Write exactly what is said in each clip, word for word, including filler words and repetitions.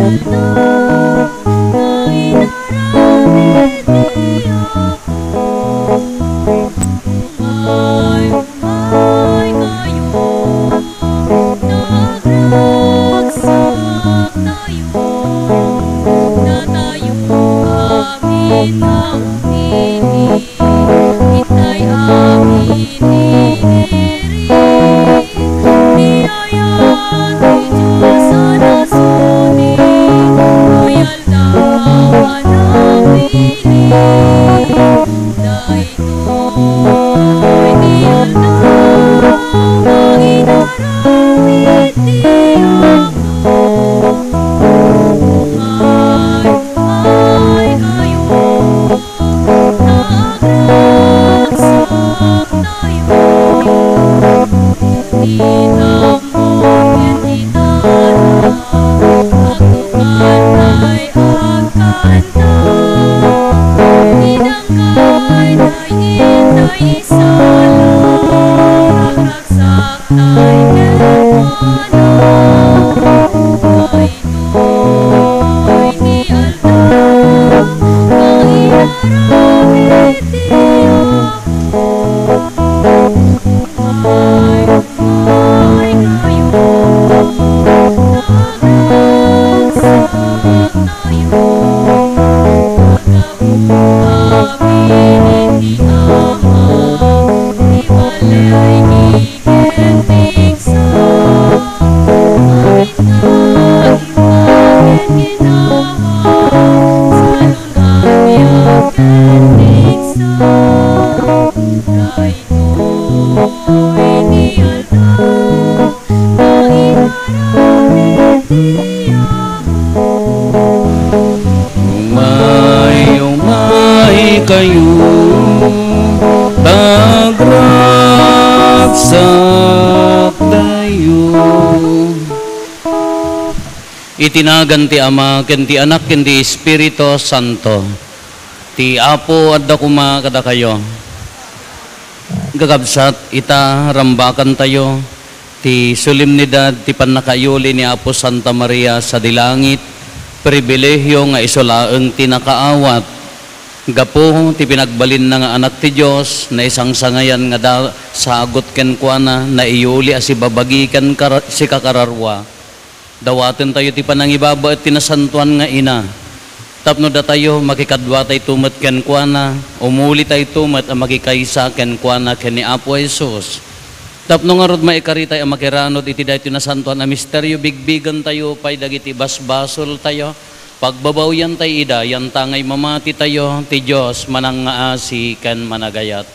Aldaw nga inaramid ti Apo. Umay, umay kayo, ta agragsak tayo. Datayo amin nga umili, itay amin inirik ti ayat ti Dios a nasunik. Daytoy ti aldaw nga inaramid ti Apo. Umay, umay kayo, ta agragsak tayo. Iti tambor ken gitara, agtukan tay agkanta. Iti dangkay tay itay isala, agragsak tay kenkuana. Daytoy ti aldaw nga inaramid ti Apo. Umay, umay kayo, ta agragsak tayo. Aggapu amin iti Ama, ti balay ken pigsa. Amin nga immuna ken ginawa, salun-an nga ken pigsa. Daytoy ti aldaw nga inaramid ti Apo. Umay, umay kayo, ta agragsak tayo. Iti nagan ti Ama, ken ti Anak, ken ti Espiritu Santo. Ti Apo adda koma kadakayo. Kakabsat, ita, rambakantayo ti solemnidad ti pannakaiyuli ni Apo Santa Maria sadi langit, pribilehiyo nga isu laeng ti nakaawat. Gapu ti pinagbalinna nga Anak ti Dios, naisangsangayan nga da-, sagut kenkuana, naiyuli a sibabagi ken kar-, sikakararua. Dawatentayo ti panangibabaet ti Nasantoan nga Ina. Tapno datayo, makikaduatayto met kenkuana, umulitayto met a makikaysa kenkuana ken ni Apo Jesus. Tapno ngarud maikaritay a makiranod iti daytoy nasantoan a misterio, bigbigentayo pay dagiti basbasoltayo, pagbabawiantay ida, yantangay mamatitayo, ti Dios manangngaasi ken managayat.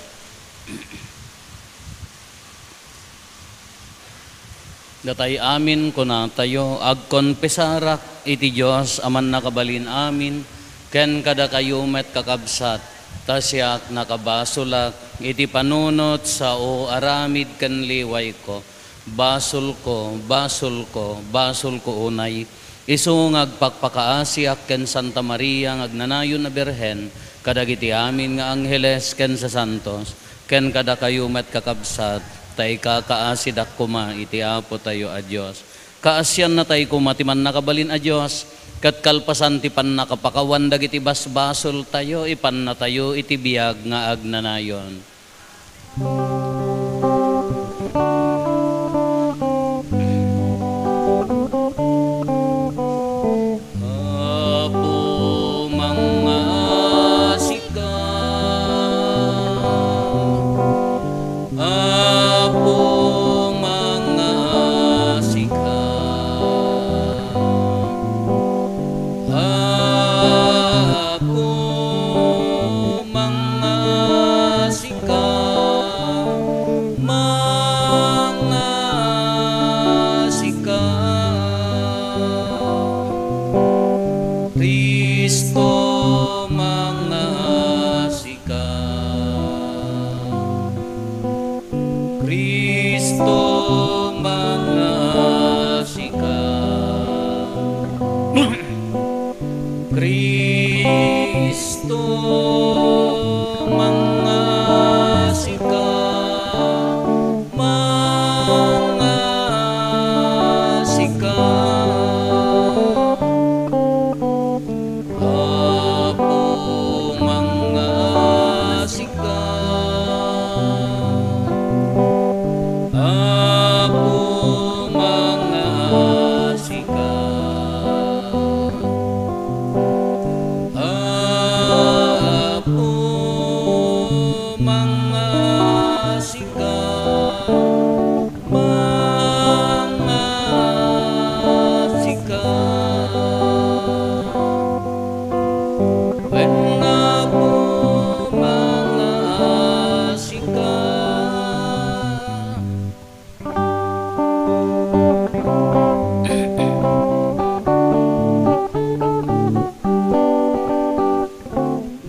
Datay amin, kunatayo, agkonfesarak iti Dios a mannakabalin amin, ken kadakayo met, kakabsat, ta siak nakabasolak iti panunot, sao, aramid ken liwayko. Basolko, basolko, basolko unay. Isu nga agpakpakaasiak ken Santa Maria nga agnanayon a Birhen, kadagiti amin nga angheles ken sasantos, ken kadakayo met, kakabsat, ta ikakaasidak koma iti Apotayo a Dios. Kaasiannatay koma ti Mannakabalin a Dios, ket kalpasan ti pannakapakawan dagiti basbasoltayo, ipannatayo iti biag nga agnanayon. Apo, mangngaasika. Apo, mangngaasika. Apo, mangngaasika.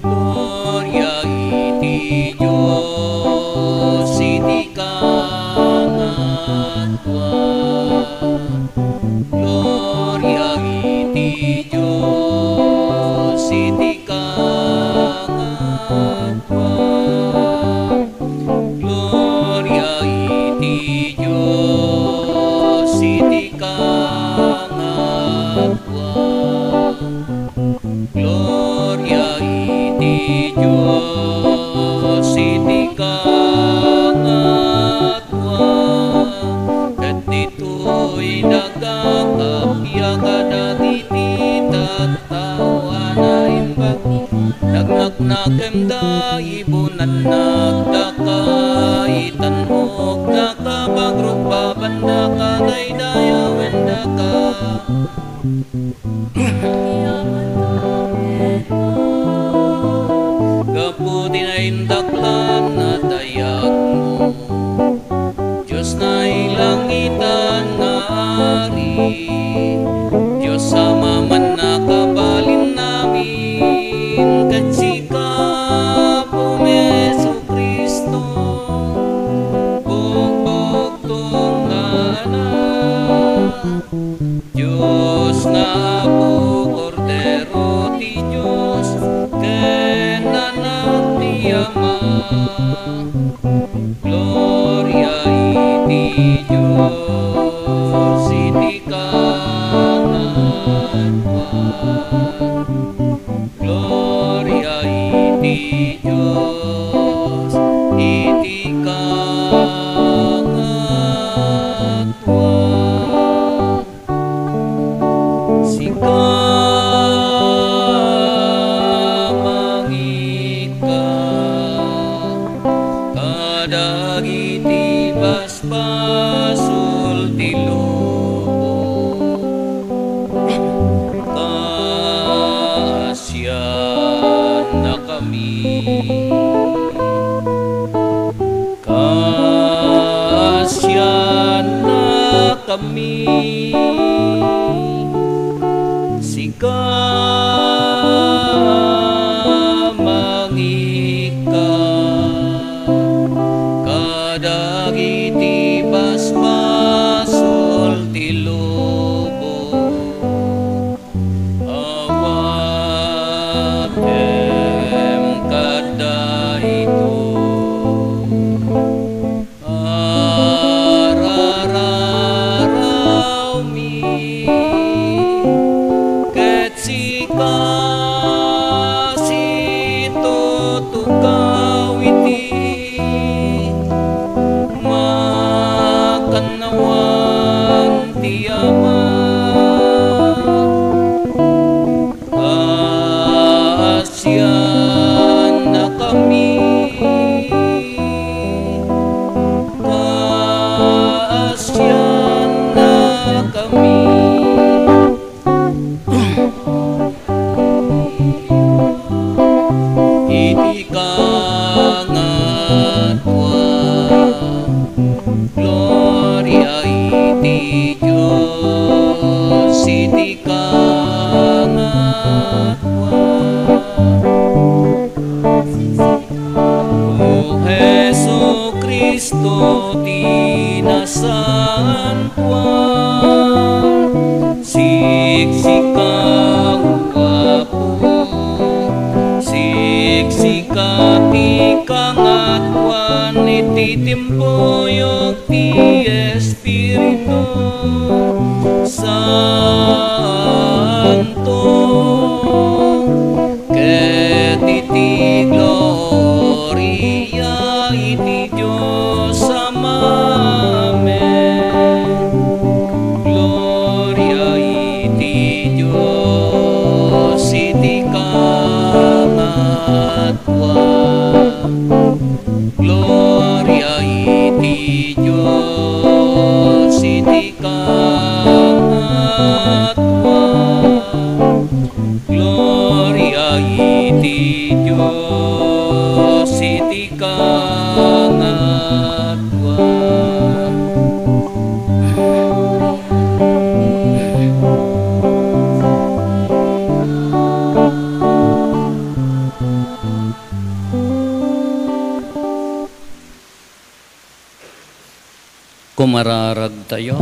Gloria iti Dios iti kangatua. Gloria iti Dios iti kangatua. Gloria iti Dios iti kangatua. Gloria iti Dios iti kangatua. Ket ditoy daga kappia kadagiti tattao a naimbag. Nagnaknakemda, ibunannak, daka itan-ok, daka bagrok, babanda, kadaydayawen, daka. Gapu ti naindaklan a dayagmo, Dios nailangitan nga Ari, Dios a mamannakabalin amin, ket sika, Apo Jesu-Cristo, bugbugtong nga Anak, Dios nga Apo, Kordero ti Dios, ken Anak ti Ama. Gloria iti Dios iti kangatua. Gloria iti Dios iti kangatua. Sika mangikka kadagiti basbasol ti lubong. Kaasiannakami. Kaasiannakami. Sika mangikka kadagiti basbasol ti lubong. Awatem kadaytoy. Arararawmi ket sika situtukaw iti makannawan ti Ama. Kaasiannakami. Kaasiannakami. Iti kangatua. Gloria iti Dios iti kangatua. O Jesu-Cristo ti nasantoan, siksika, O Apo, siksika ti kangatoan iti timpuyog ti Espiritu Santo, ket iti gloria iti Dios Ama. Amen. Gloria iti Dios iti kangatua. Gloria iti Dios iti Pumararagtayo.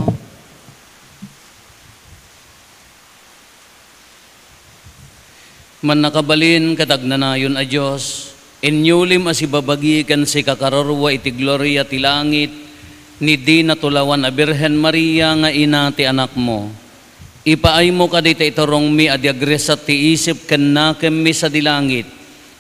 Mannakabalin ket agnanayon a Dios, inyulim a sibabagi ken sikakararua iti gloria ti langit ni dinatulawan a Birhen Maria nga ina ti Anakmo. Ipaaymo kadayta iturongmi a di agresat ti isip ken nakemmi sadi langit.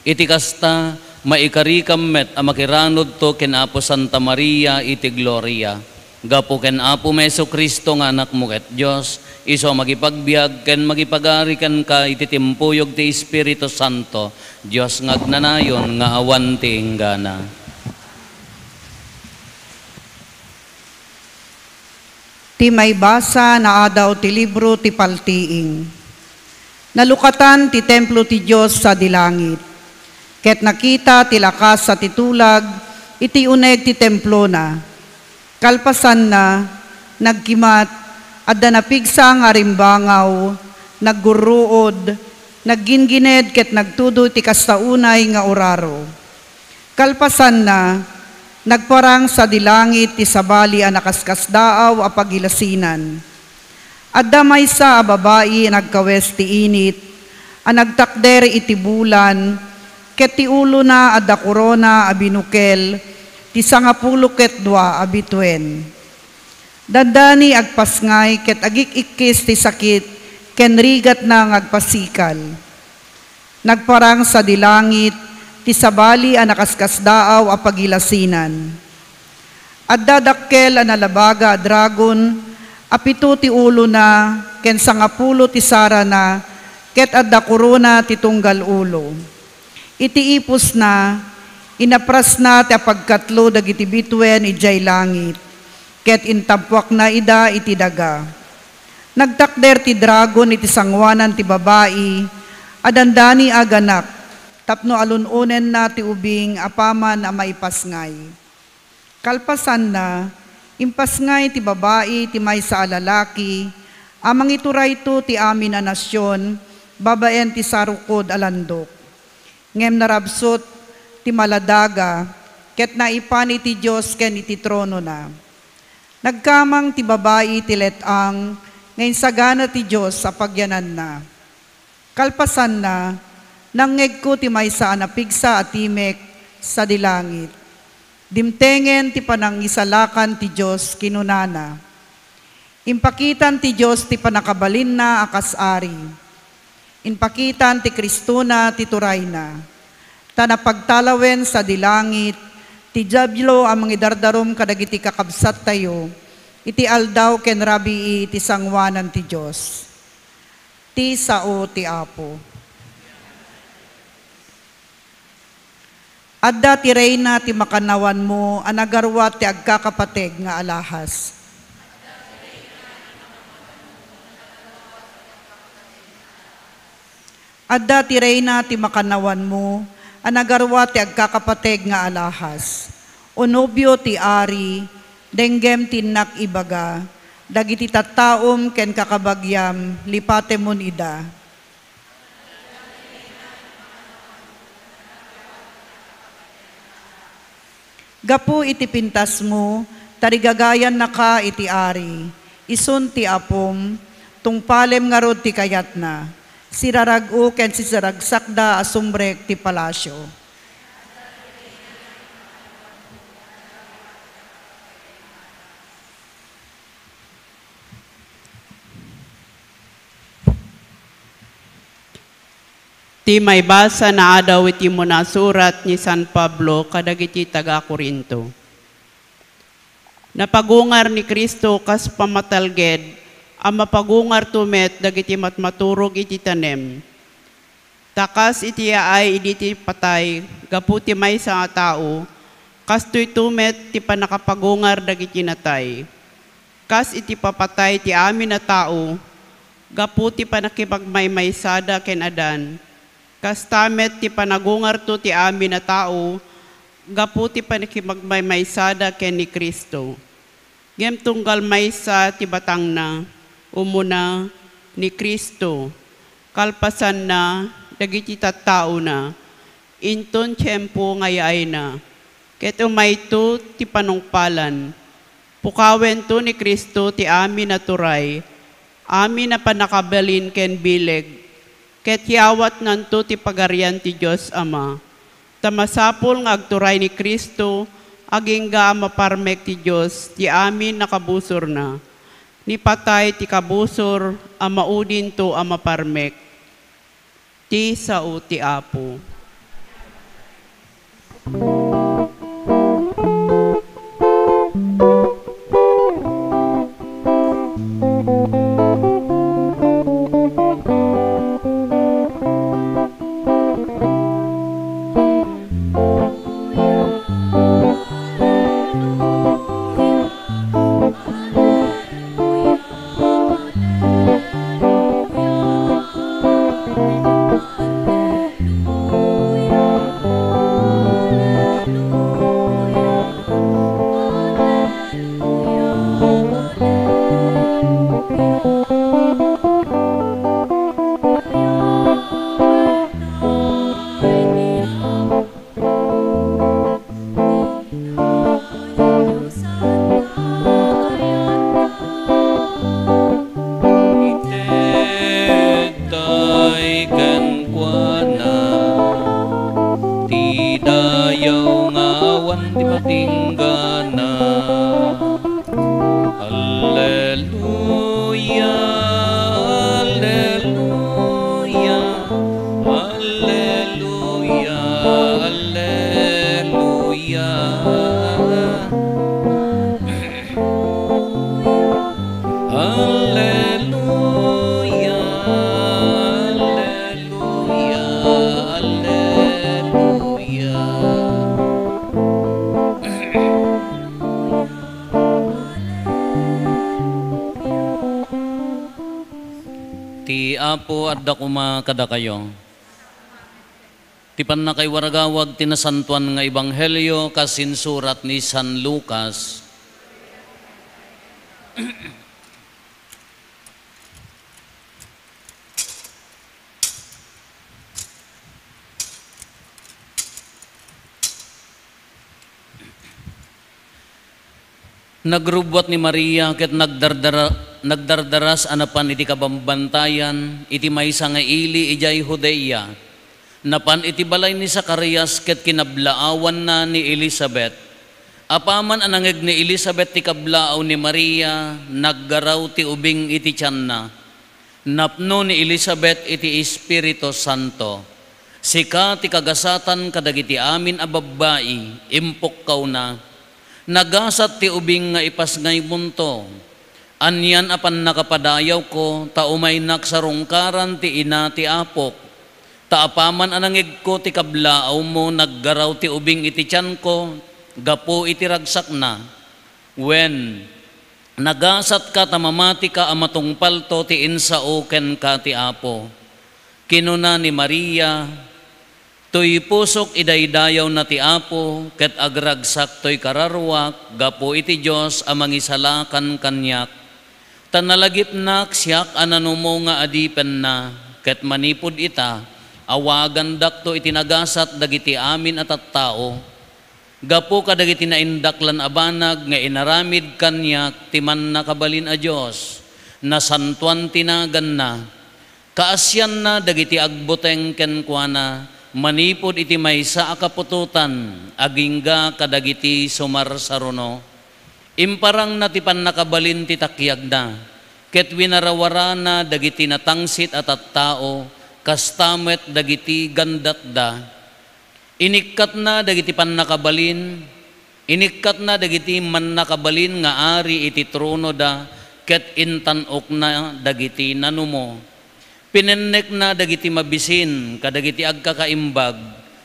Iti kasta, maikarikam met a makiranudto ken Apo Santa Maria iti gloria. Gapu ken Apomi Jesu-Cristo nga Anakmo ket Dios, isu a mangipagbiag ken mangipagari kenka iti timpuyog ti Espiritu Santo, Dios nga agnanayon nga awan ti inggana. Ti maibasa naadaw ti libro ti Paltiing. Nalukatan ti templo ti Dios sadi langit, ket nakita ti lakas a ti tulag iti uneg ti templona. Kalpasanna, nagkimat, adda napigsa nga arimbangaw, naggurruod, nagginggined ket nagtudo iti kasta unay nga uraro. Kalpasanna, nagparang sadi langit ti sabali a nakaskasdaaw a pagilasinan. Adda maysa a babai a nagkawes ti init a nagtakder iti bulan, ket ti ulona adda korona a binukel ti sangapulo ket dua a bituen. Dandani agpasngay ket agik-ikkis ti sakit ken rigatna nga agpasikal. Nagparang sadi langit ti sabali a nakaskasdaaw a pagilasinan. Adda dakkel a nalabaga a dragon a pito ti ulona ken sangapulo ti sarana ket adda korona ti tunggal ulo. Iti ipusna, inaprasna ti apagkatlo dagiti bituen idiay langit, ket intampuakna ida iti daga. Nagtakder ti dragon iti sangoanan ti babai a dandani aganak tapno alun-onenna ti ubing apaman a maipasngay. Kalpasanna, impasngay ti babai ti maysa a lalaki a mangiturayto ti amin a nasion babaen ti sarukod a landok. Ngem narabsut ti maladaga ket naipan iti Dios ken iti tronona. Nagkamang ti babai iti let-ang nga insagana ti Dios a pagyananna. Kalpasanna, nangngegko ti maysa a napigsa a timek sadi langit. Dimtengen ti panangisalakan ti Dios, kinunana. Impakitan ti Dios ti pannakabalinna a kas ari. Impakitan ti Cristona ti turayna. Ta napagtalawen sadi langit ti Diablo a mangidardarum kadagiti kakabsattayo iti aldaw ken rabii ti sangoanan ti Dios. Ti sao ti Apo. Adda ti reyna ti makannawanmo a nagaruat ti agkakapateg nga alahas. Adda ti reyna ti makannawanmo a nagaruat ti agkakapateg nga alahas. O nobio ti Ari, denggem ti innak ibaga, dagiti tattaom ken kakabagiam, lipatemon ida. Gapu iti pintasmo, tarigagayannaka iti Ari, isun ti Apom, tungpalem ngarud ti kayatna. Sirarag-o ken sisiragsakda a sumrek ti palasio. Ti maibasa naadaw iti umuna a surat ni San Pablo kadagiti taga-Corinto. Napagungar ni Cristo kas pamatalged a mapagungarto met dagiti matmaturog iti tanem. Ta kas iti yaay idi ti patay gapu ti maysa a tao, kastoyto met ti pannakapagungar dagiti natay. Kas iti papatay ti amin a tao gapu ti pannakipagmaymaysada ken Adan, kasta met ti panagungarto ti amin a tao gapu ti pannakipagmaymaysada ken ni Cristo. Ngem tunggal maysa ti batangna, umuna, ni Cristo, kalpasanna, dagiti tattaona, inton tiempo nga yaayna, ket umayto ti panungpalan. Pukawento ni Cristo ti amin a turay, amin a pannakabalin ken bileg, ket yawatnanto ti Pagarian ti Dios Ama. Ta masapul nga agturay ni Cristo, agingga a maparmek ti Dios ti amin a kabusorna. Ni patay ti kabusor a maudinto a maparmek. Ti sao ti Apo. Itedtay kenkuana ti dayaw nga awan ti matinggana. Alleluia, alleluia, alleluia, alleluia. Alleluia, alleluia, alleluia. Ti Apo adda koma kadakayo. Ti pannakaiwaragawag ti nasantoan nga ebanghelio kas insurat ni San Lucas. Nagrubbuat ni Maria ket nagdardara-, nagdardaras a napan iti kabambantayan iti maysa nga ili idiay Judea. Napan iti balay ni Zacarias ket kinablaawanna ni Elisabet. Apaman a nangngeg ni Elisabet ti kablaaw ni Maria, naggaraw ti ubing iti tianna. Napno ni Elisabet iti Espiritu Santo. Sika ti kagasatan kadagiti amin a babbai, impukkawna. Nagasat ti ubing nga ipasngaymonto. Anian a pannakapadayawko, ta umaynak sarungkaran ti ina ti Apok. Ta apaman a nangngegko ti kablaawmo, naggaraw ti ubing iti tianko gapu iti ragsakna. Wen, nagasatka ta mamatika a matungpalto ti insao kenka ti Apo. Kinuna ni Maria, "Toy pusok idaydayawna ti Apo, ket agragsak toy kararuak gapu iti Dios a mangisalakan kaniak. Ta nalagipnak siak a nanumo nga adipenna, ket manipud ita, awagandakto iti nagasat dagiti amin a tattao." Gapu kadagiti naindaklan a banag nga inaramid kaniak ti Mannakabalin a Dios, nasantoan ti naganna. Kaasianna dagiti agbuteng kenkuana manipud iti maysa a kaputotan agingga kadagiti sumarsaruno. Imparangna ti pannakabalin ti takiagna, ket winarawarana dagiti natangsit a tattao, kasta met dagiti gandatda. Inikkatna dagiti pannakabalin, inikkatna dagiti mannakabalin nga ari iti tronoda, ket intan-okna dagiti nanumo. Pinennekna dagiti mabisin kadagiti agkakaimbag,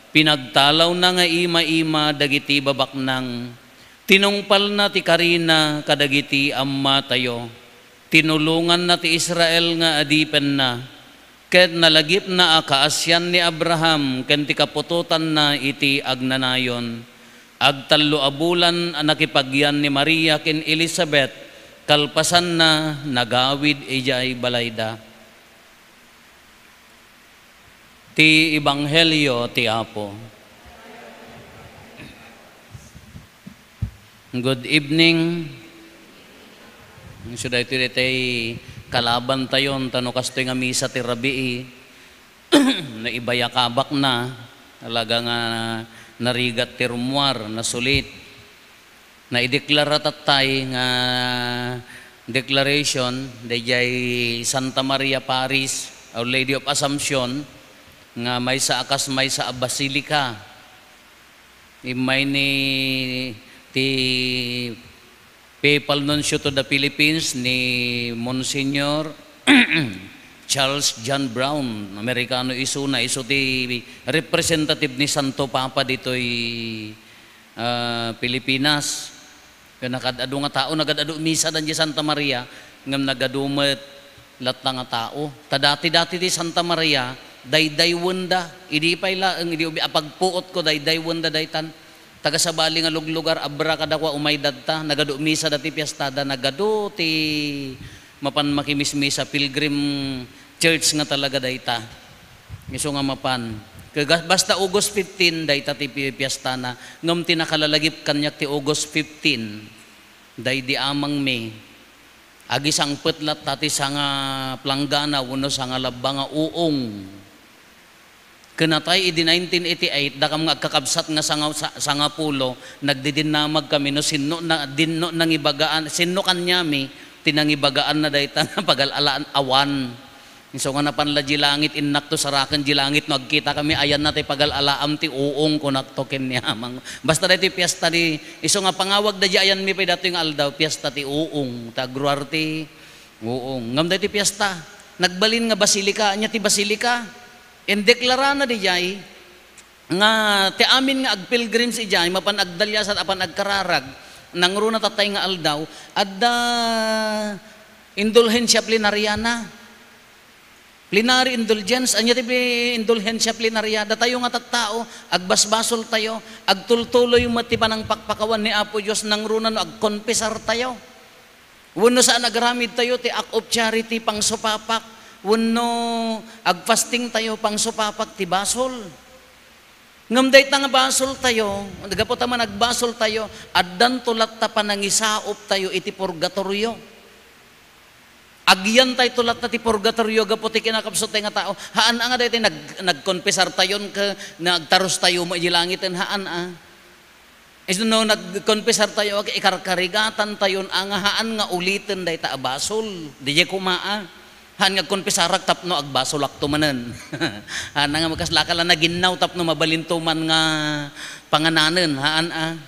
pinagtalawna nga ima-ima dagiti babaknang. Tinungpalna ti karina kadagiti ammatayo. Tinulonganna ti Israel nga adipenna, ket nalagipna a kaasian ni Abraham ken ti kaputotanna iti agnanayon. Agtallo a bulan a nakipagyan ni Maria ken Elisabet, kalpasanna, nagawid idiay balayda. Ti Ebanghelio ti Apo. Good evening. Isu daytoy, daytoy kalabantayon, ta no kastoy nga misa ti rabii, naibayakabakna, talaga nga narigat ti rummuar, nasulit. Naideklara tattay nga declaration, dayjay Santa Maria Parish, Our Lady of Assumption, nga maysa a kas maysa a basilica. Immay ni ti Papal Nuncio to the Philippines ni Monsignor Charles John Brown, Amerikano isuna, isu ti representative ni Santo Papa ditoy, ah, Pilipinas. Ken nakaad-adu nga tao, nagad-adu misa dandiay Santa Maria, ngem nagadu met latta nga tao. Ta dati-dati ti Santa Maria, daydaywenda. Idi pay laeng, idi ubi-, apagpuotko, daydaywenda daytan. Taga sabali nga luglugar, abra kadakuada, umay dadta, nagadu misa dati piestada, nagadu ti mapan makimismisa, pilgrim church nga talaga dayta. Isu nga mapan. Kaya basta August fifteen, dayta ti pi-, piestana. Ngem ti nakalalagip kaniak ti August fifteen, daydi amangmi. Agisangpet latta ti sanga planggana wenno sanga labba nga uong. Ken natay idi nineteen eighty-eight, dakam nga agkakabsat nga sanga-, sa-, sangapulo, nagdidinnamagkami no sinno na, dinno nangibagaan, sinno kaniami ti nangibagaanna dayta nga pagal-alaan. Awan. Isu nga napan la di langit, innakto saraken di langit, no agkitakami, ayanna ti pagal-alaam ti uong, kunakto ken ni amang. Basta daytoy piesta di, isu nga pangawagda di ayanmi pay datoy nga aldaw, piesta ti uong, ta agruar ti uong. Ngem daytoy piesta, nagbalin nga basilica, ania ti basilica? Indeklarana diay nga ti amin nga agpilgrims idiay, mapan agdaliasat, apan agkararag, nangruna tattay nga aldaw, adda indulhensia plenariana. Plenary indulgence, ania ti pli-, indulhensia plenaria? Datayo nga tattao, agbasbasoltayo, agtultuloy met ti panangpakpakawan ni Apo Dios nangruna no agkonfesartayo. Wenno saan agaramidtayo ti act of charity, pangsupapak, wenno agfastingtayo, pangsupapak ti basol. Ngem dayta nga basoltayo, gapu ta man agbasoltayo, addanto latta panangisaoptayo iti purgatorio. Agyantayto latta ti purgatorio gapu ti kinakabsottay nga tao. Haan a nga daytoy nag-, nagkonfesartayon ken nagtarostayo met iti langiten, haan a. Isu no nagkonfesartayo, ikarkarigatantayon a nga haan nga uliten dayta a basol. Diay koma a. Haan nga agkonfesarak tapno agbasolakto manen. Haan a nga makaslaka la naginnaw tapno mabalinto man nga pangananen, haan a.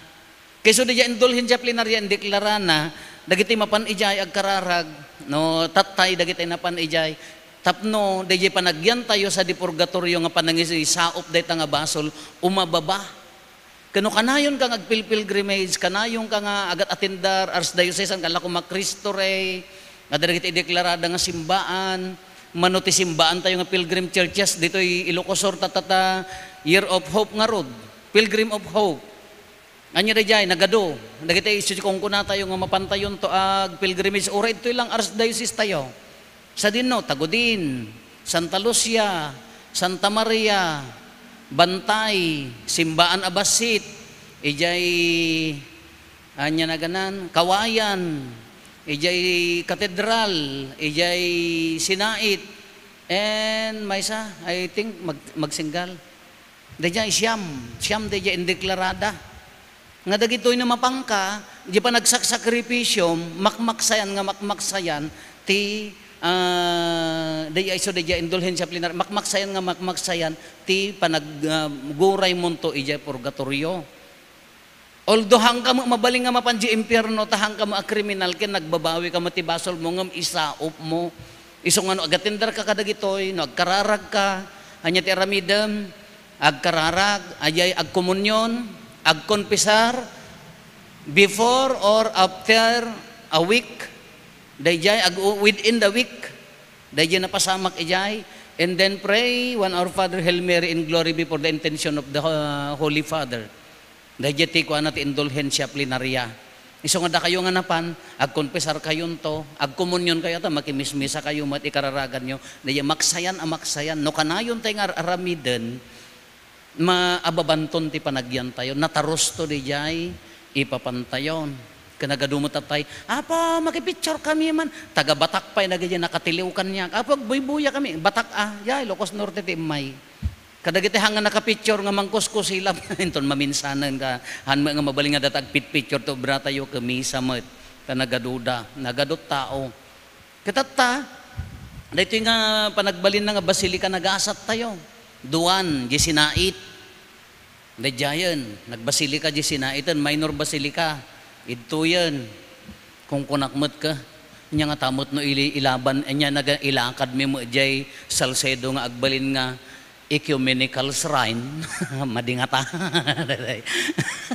Kayso diay indulhensia plenaria, indeklarana, dagiti mapan idiay agkararag, no, tattay dagiti napan idiay, tapno diay panagyantayo sadi purgatorio nga panangisaop dayta nga basol, umababa. Ken no kanayonka nga agpilpilgrimage, kanayonka nga agat-atendar, archdiocesan, kala koma Cristo Rey, nga dagiti ideklarada nga simbaan, mano ti simbaantayo nga pilgrim churches ditoy Ilocos Sur, tatta ta Year of Hope ngarud, Pilgrim of Hope. Ania daydiay, nagadu. Dagiti isu ti kunkunatayo nga mapantayonto agpilgrimage, uray ditoy lang archdiocese tayo. Sadino, Tagudin, Santa Lucia, Santa Maria, Bantay, Simbaan a Bassit, idiay, ania naganan, Kawayan, idiay Katedral, idiay Sinait, and maysa, I think, Mag-, Magsinggal. Daydiay siam, siam daydiay indeklarada. Nga dagitoy no mapanka, di panagsaksakripisiom, makmaksayan nga makmaksayan ti, ah, daydiay isu daydiay indulhensia plenaria, makmaksayan nga makmaksayan ti panag-, ah, guraymonto idiay purgatorio. Although haanka met mabalin nga mapan di impierno, ta haanka met a kriminal ken nagbabawika met ti basolmo, ngem isaopmo. Isu nga no agatenderka kadagitoy, no agkararagka, ania ti aramidem? Agkararag, idiay agkomunion, agkonfesar, before or after a week, daydiay ag-, within the week, daydiay napasamak idiay, and then pray one Our Father, Hail Mary, and Glory be for the intention of the, uh, Holy Father. Daydiay ti kuana ti indulhensia plenaria. Isu nga dakayo nga napan, agkonfesarkayonto, agkomunionkayo, ta makimismisakayo met ikararaganyo. Daydiay maksayan a maksayan. No kanayon tay nga ar-, aramiden, maababanton ti panagyantayo. Natarusto daydiay ipapantayon. Ken nagadu met tay, "Apo, makipicture kami man." Taga Batak pay dagiti nakatiliw kaniak. "Apo, agbuybuya kami." Batak, ah, ya, Ilocos Norte ti immay. Kadagiti haan nga nakapicture nga mangkuskusilap, inton maminsanen ka, haan met nga mabalin nga data agpitpicture ti obratayo, ken misa met. Ta nagaduda, nagadu ti tao. Ket tatta, daytoy nga panagbalinna nga basilika nagasattayo. Duan, diay sinait. Daydiayen, nagbasilika diay sinaiten, minor basilica. Idtoyen, kunkunak met ka. Ania ngata met no ili-, ilaban, ania naga-, ilakadmi met diay Salcedo nga agbalin nga ecumenical shrine. Madi ngata.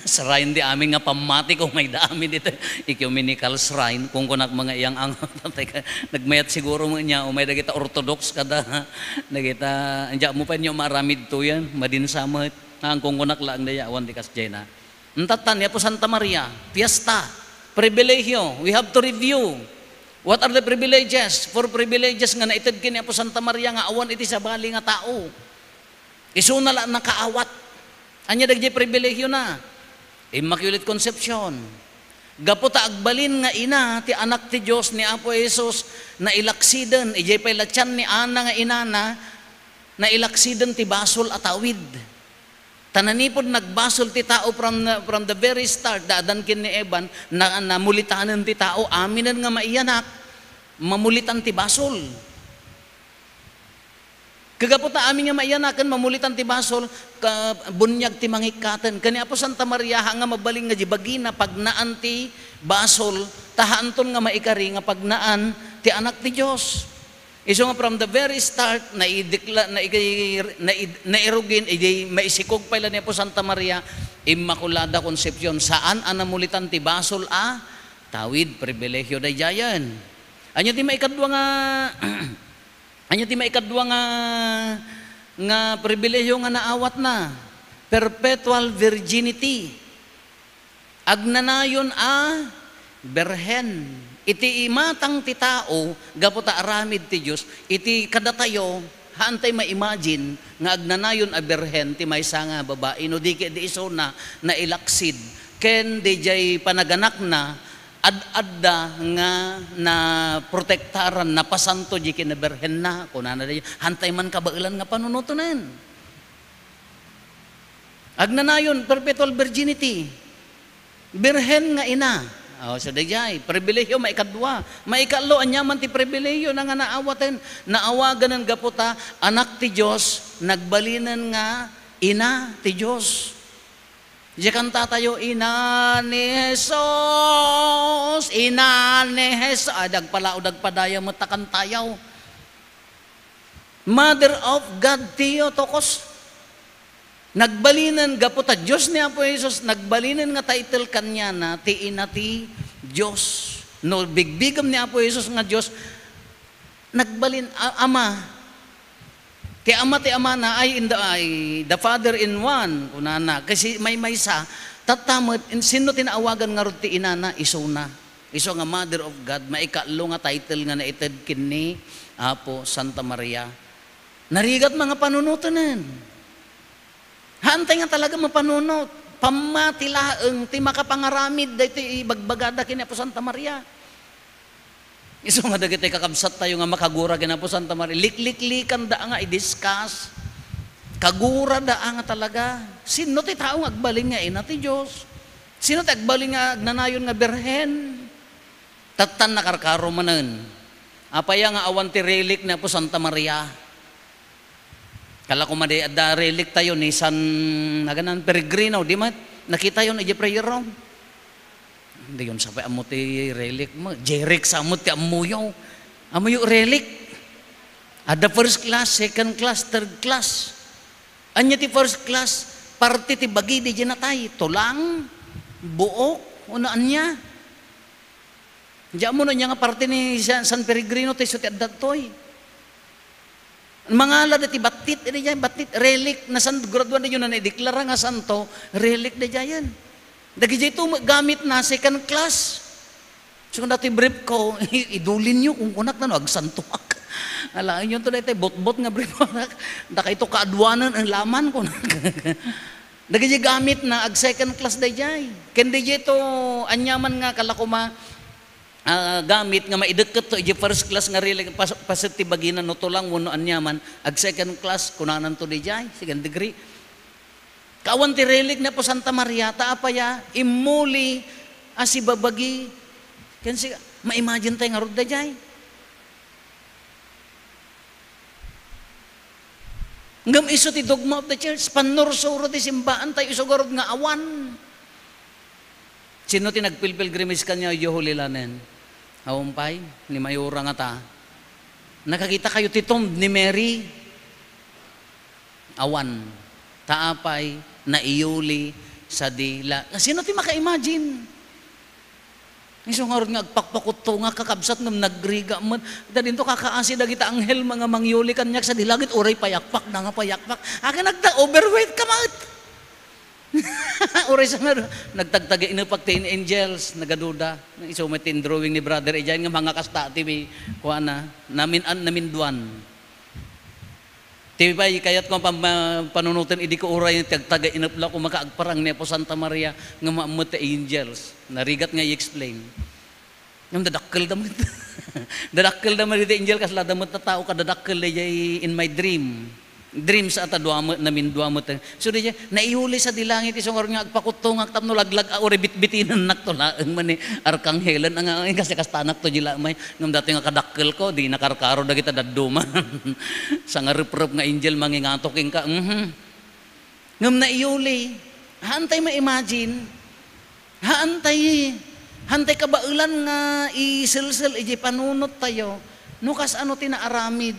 Shrine ti amin nga pammati, kung mayda amin ditoy ecumenical shrine. Kunkunak met nga iyang-angot. Nagmayat siguro met nia, umay dagita Orthodox kada, dagita, ania met pay nia maaramid toyen, madinsa met. Haan, kunkunak laeng dayta, awan ti kasdiayna. Intatta ni Apo Santa Maria, fiesta, pribilehiyo, we have to review. What are the privileges? Four privileges nga naited ken ni Apo Santa Maria nga awan iti sabali nga tao. Isuna la nakaawat. Ania dagiti pribilehiona? Immaculate Concepcion. Gapu ta agbalin nga ina ti Anak ti Dios ni Apo Jesus, nailaksiden, idiay pay la tian ni Ana nga inana, nailaksiden ti basol a tawid. Ta nanipud nagbasol ti tao from, from the very start, da Adan ken ni Eva, na, namulitanen ti tao, aminen nga maiyanak, mamulitan ti basol. Ket gapu ta amin nga maiyanaken, mamulitan ti basol, ka-, buniag ti mangikkaten. Ken ni Apo Santa Maria, haan nga mabalin nga di bagina, pagnaan ti basol, ta haanton nga maikari nga pagnaan ti Anak ti Dios. Isu nga from the very start, naidekla-, naigi-, naid-, nairugin, idi maisikog pay la ni Apo Santa Maria, Immaculada Concepcion, saan a namulitan ti basol a tawid, pribilehiyo daydiayen. Ania ti maikadua nga, ania ti maikadua nga, nga pribilehiyo nga naawatna? Perpetual virginity. Agnanayon a birhen. Iti imatang ti tao, gapu ta aramid ti Dios, iti kadatayo, haantay ma-imagine nga agnanayon a birhen ti maysa nga babai, no di ket di isuna nailaksid, ken didiay panaganakna, ad-adda nga naprotektaran, napasanto diay kinabirhenna, kunana diay, haantay man kabaelan nga panunoten. Agnanayon, perpetual virginity. Birhen nga ina. O, so, daydiay, pribilehiyo maikadua. Maikatlo, ania man ti pribilehiyo na nga naawaten? Naawaganen gapu ta anak ti Dios, nagbalinen nga ina ti Dios. Diay kantatayo, "Ina ni Jesus, ina ni Jesus." Ay, dagpalao, dagpadaya met ta kantayaw. Mother of God Theotokos. Nagbalinen, gapu ta Dios ni Apo Jesus, nagbalinen nga title kaniana ti ina ti Dios. No bigbigem ni Apo Jesus nga Dios, nagbalin, a-, Ama. Ti Ama ti Amana, ay, in the, ay, the Father in one, kunana. Kasi maymaysa, tatta met, in-, sinno ti naawagan ngarud ti inana? Isuna. Isu nga Mother of God, maikatlo nga title nga naited ken ni Apo Santa Maria. Narigat nga panunotenen. Haantay nga talaga mapanunot. Pammati laeng ti makapangaramid daytoy ibagbagada ken ni Apo Santa Maria. Isu nga dagiti kakabsattayo nga makagura ken ni Apo Santa Maria, likliklikanda nga i-discuss. Kagurada nga talaga. Sinno ti tao nga agbalin nga ina ti Dios? Sinno ti agbalin nga agnanayon nga birhen? Tattan nakarkaro manen. Apay nga awan ti relic ni Apo Santa Maria? Kala ko madi adda relic tayo ni San, naganan, Peregrino, di met? Nakitayon idiay prayer room. Diyon sa pay ammo ti relic mo. Jeric sa ammo ti ammoyo. Ammoyo relic. Adda first class, second class, third class. Ania ti first class? Parte ti bagi diay natay. Tulang, buok, wenno ania. Diay ammo no ania nga parte ni San, San Peregrino ti isu ti adda ditoy. Mangala dati battit, idi diay battit, relic, na san graduan diay na naideklara nga santo, relic diay. Dagiti ito, gamit na, second class. So, dati brief ko, idulinyo, kunkunak na, no, agsantoak. Alaenyo to, dati botbot nga brief ko, na, dakaito kaaduanan ang laman, kunak. Dagiti gamitna, ag second class daydiay. Ken daydiay to, aniaman nga kalakuma, ah, gamit nga maidekket to, iti first class nga relig, pas-, paset ti bagina no tulang wenno aniaman, ag second class, kunananto daydiay, second degree. Kaawan ti relig ni Apo Santa Maria, ta apay a, immuli a sibabagi. Ken si, ma-imagine tayo ngarud daydiay. Ngem isu ti dogma of the church, pannursuro ti simbaan tayo isu garud nga awan. Sino ti nagpilpilgrimage kaniayo, Holy Lanen? Awan pay, ni Mayora ngata. Nakakita kayo ti tomb ni Mary? Awan. Ta apay, naiyuli sadi la-, sino ti maka-imagine? Isu ngarud nga agpakpakutto nga kakabsat ngem nagrigat met. Dadinto kakaasi dagiti anghel nga mangyuli kaniak sadi langit, uray payakpak na nga payakpak. Akin nagta-, overweight ka met. Uray sa nga, nagtagtagainep ti angels, nagaduda. Isu met ti drawing ni Brother Ejan nga mangakasta ti kuana, namin-, an-, naminduan. Ti pay, kayatko pam-, panunoten idi ko uray ti agtagainep la ko makaagparang ni Apo Santa Maria nga maammet ti angels. Narigat nga i-explain. Ngem dadakkel da met. Dadakkel da met iti angel, kasla da met a tao kadadakkel daydiay in my dream. Dreams at a dua met, namindua met. So, daydiay, naiyuli sadi langit, isu ngarud nga agpakuttongak tapno laglag a uray bitbitinennak to laeng man ni arkanghelen, nga, ay, kasi kastanak to di lamay. Ngem datoy nga kadakkel ko, di nakarkaro dagita dadduma. Sangareprep nga angel mangingato kenka. Mhm. Ngem naiyuli. Haantay ma-imagine. Haantay, haantay kabaelan nga iselsel iti panunot tayo. No kasano ti naaramid.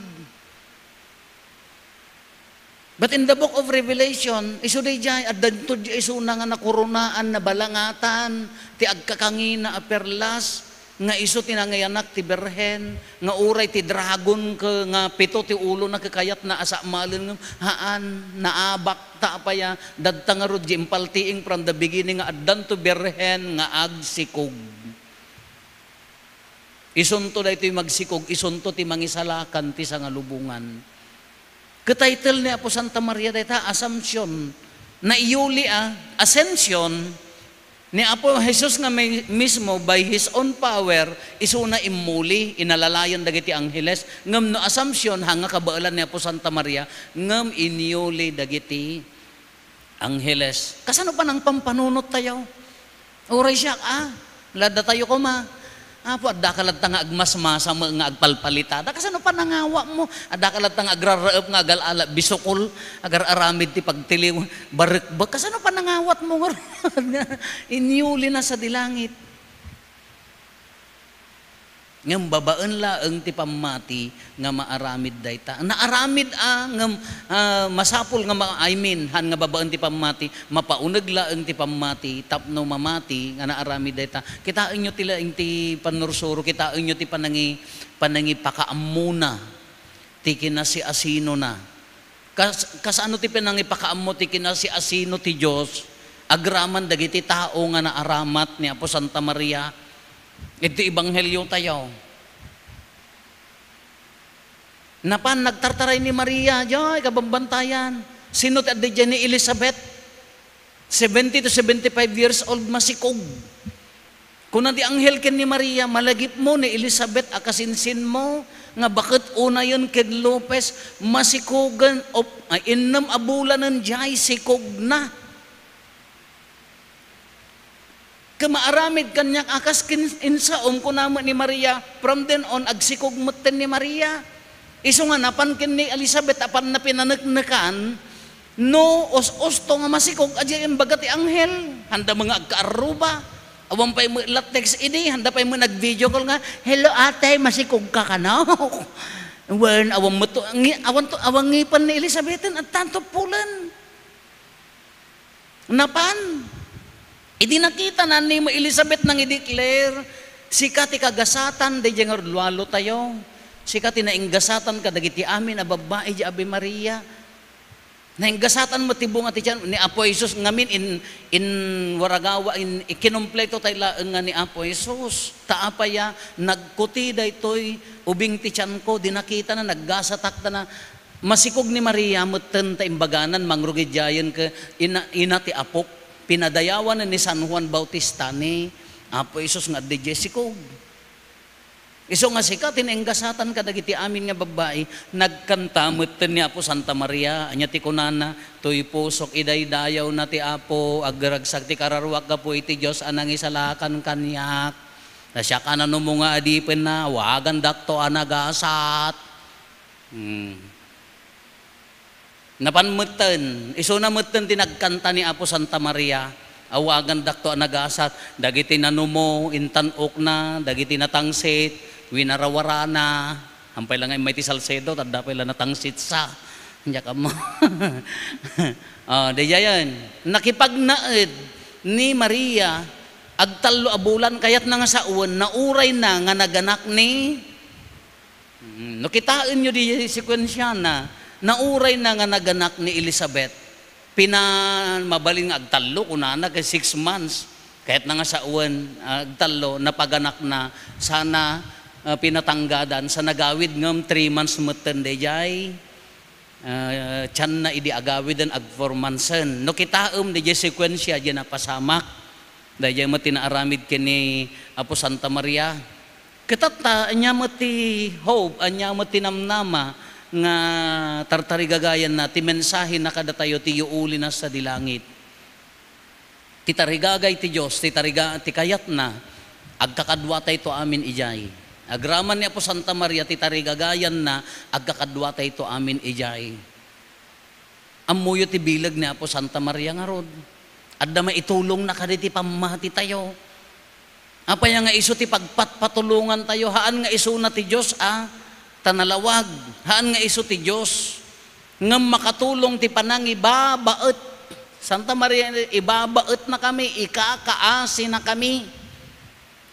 But in the book of Revelation, isu daydiay, addanto di isuna nga nakoronaan, nabalangatan, ti agkakangina a perlas, nga isu ti nangayanak ti Birhen, nga uray ti dragon ke-, nga pito ti ulona, kakayatna a samalen, ngem haan, naabak, ta apay a, dadta ngarud di impaltiing from the beginning nga addanto Birhen nga agsikog. Isunto daytoy magsikog, isunto ti mangisalakan ti sangalubongan. Ket title ni Apo Santa Maria dayta, Assumption. Naiyuli a, Ascension, ni Apo Jesus nga mi-, mismo, by his own power, isuna immuli, inalalayan dagiti angheles. Ngem no Assumption, haan nga kabaelan ni Apo Santa Maria, ngem inyuli dagiti angheles. Kasano panangpampanunot tayo? Uray siak, ah, ladda tayo koma. Apo, adda ka latta nga agmasmasa met nga agpalpalitada. Kasano panangawatmo? Adda ka latta nga agraraep nga agal-ala, bisukol, agar-aramid ti pagtiliw, barekbek. Kasano panangawatmo ngarud nga inyuli na sadi langit? Ngem babaen laeng ti pammati nga maaramid dayta. Naaramid a, ngem, ah, masapul nga ma-, I mean, haan nga babaen ti pammati, mapauneg laeng ti pammati tapno mamati nga naaramid dayta. Kitaenyo ti laeng ti pannursuro, kitaenyo ti panangi-, panangipakaammona, ti kinasiasinona. Kas-, kasano ti panangipakaammo ti kinasiasino ti Dios agraman dagiti tao nga naaramat ni Apo Santa Maria? Iti ebanghelio tayo. Napan nagtartaray ni Maria, diay kabambantayan. Sino ti adda diay ni Elizabeth? Seventy to seventy-five years old, masikog. Kuna ti anghel ken ni Maria, "Malagipmo ni Elizabeth a kasinsinmo nga baket unayen ken lupes, masikogen op-, ay, innem a bulanen diay sikogna." Ket maaramid kaniak a kas kin-, insaom, kuna met ni Maria, from then on, agsikog metten ni Maria. Isu nga napan ken ni Elizabeth, apanna pinaneknekan, no us-usto nga masikog, a diay imbaga ti anghel, handa met nga agkaarruba, awan pay met la text idi, handa pay met nag-video call nga, "Hello, ate, masikog ka kano?" Wen, awan met to, ngi-, awan to, awan ngipen ni Elizabeth, adtanto pulen. Napan, idi nakitana ni Elizabeth nang i-declare, "Sika ti kagasatan daydiay nga rudlualo tayo. Sika ti nainggasatan kadagiti amin a babbai di Ave Maria. Nainggasatan met ti bunga ti tian ni Apo Jesus." Ngamin in, in waragawa, in, ikinumpleto tayo laeng nga ni Apo Jesus. Ta apay a, nagkuti daytoy ubing ti tianko, di nakitana, naggasatak ta na, Masikog ni Maria metten ta imbaganan, mangrugidiayen ken ina, ina ti Apok. Pinadayawan ni San Juan Bautista ni Apo Jesus nga adda idiay sikog. Isu nga sika ti nainggasatan kadagiti amin nga babbai, nagkanta metten ni Apo Santa Maria. Ania ti kunana? "Toy pusok, idaydayawna ti Apo, agragsak ti kararuak gapu iti Dios a nangisalakan kaniak. Ta siak a nanumo nga adipenna, awagandakto a nagasat." Hmm. Napan metten, isuna metten ti nagkanta ni Apo Santa Maria, "Awagandakto a nagasat." Dagiti nanumo, intan-okna, dagiti natangsit, winarawarana. Ampay la nga immay ti Salcedo, tadda pay la natangsitsa. Diak ammo. Oh, diayen. Nakipagnaed ni Maria, agtallo a bulan, kayatna nga sawen, naurayna nga naganak ni Mm, no kitaenyo di sekuensiana, naurayna nga naganak ni Elizabeth. Pina-, mabalin nga agtallo, kunana, kay six months. Kayatna nga sawen, ah, agtallo, napaganakna, sana, ah, pinatanggadan, sa nagawid ngem three months metten daydiay, ah, tianna idi agawiden, ag four monthsen. No kitaem, daydiay sekuensia, diay napasamak. Daydiay met ti naaramid ken ni Apo Santa Maria. Ket tatta, ania met ti hope, ania met ti namnama nga tartarigagayanna, ti mensahena kadatayo ti yuulina sadi langit. Ti tarigagay ti Dios, ti tariga-, ti kayatna, agkakaduatayto amin idiay. Agraman ni Apo Santa Maria, ti tarigagayanna, agkakaduatayto amin idiay. Ammoyo ti bileg ni Apo Santa Maria ngarud. Adda maitulongna kaditi pammatitayo. Apay nga isu ti pagpatpatulongantayo? Haan nga isuna ti Dios a ta nalawag. Haan nga isu ti Dios. Ngem makatulong ti panangibabaet. Santa Maria, ibabaetnakami, ikakaasinakami.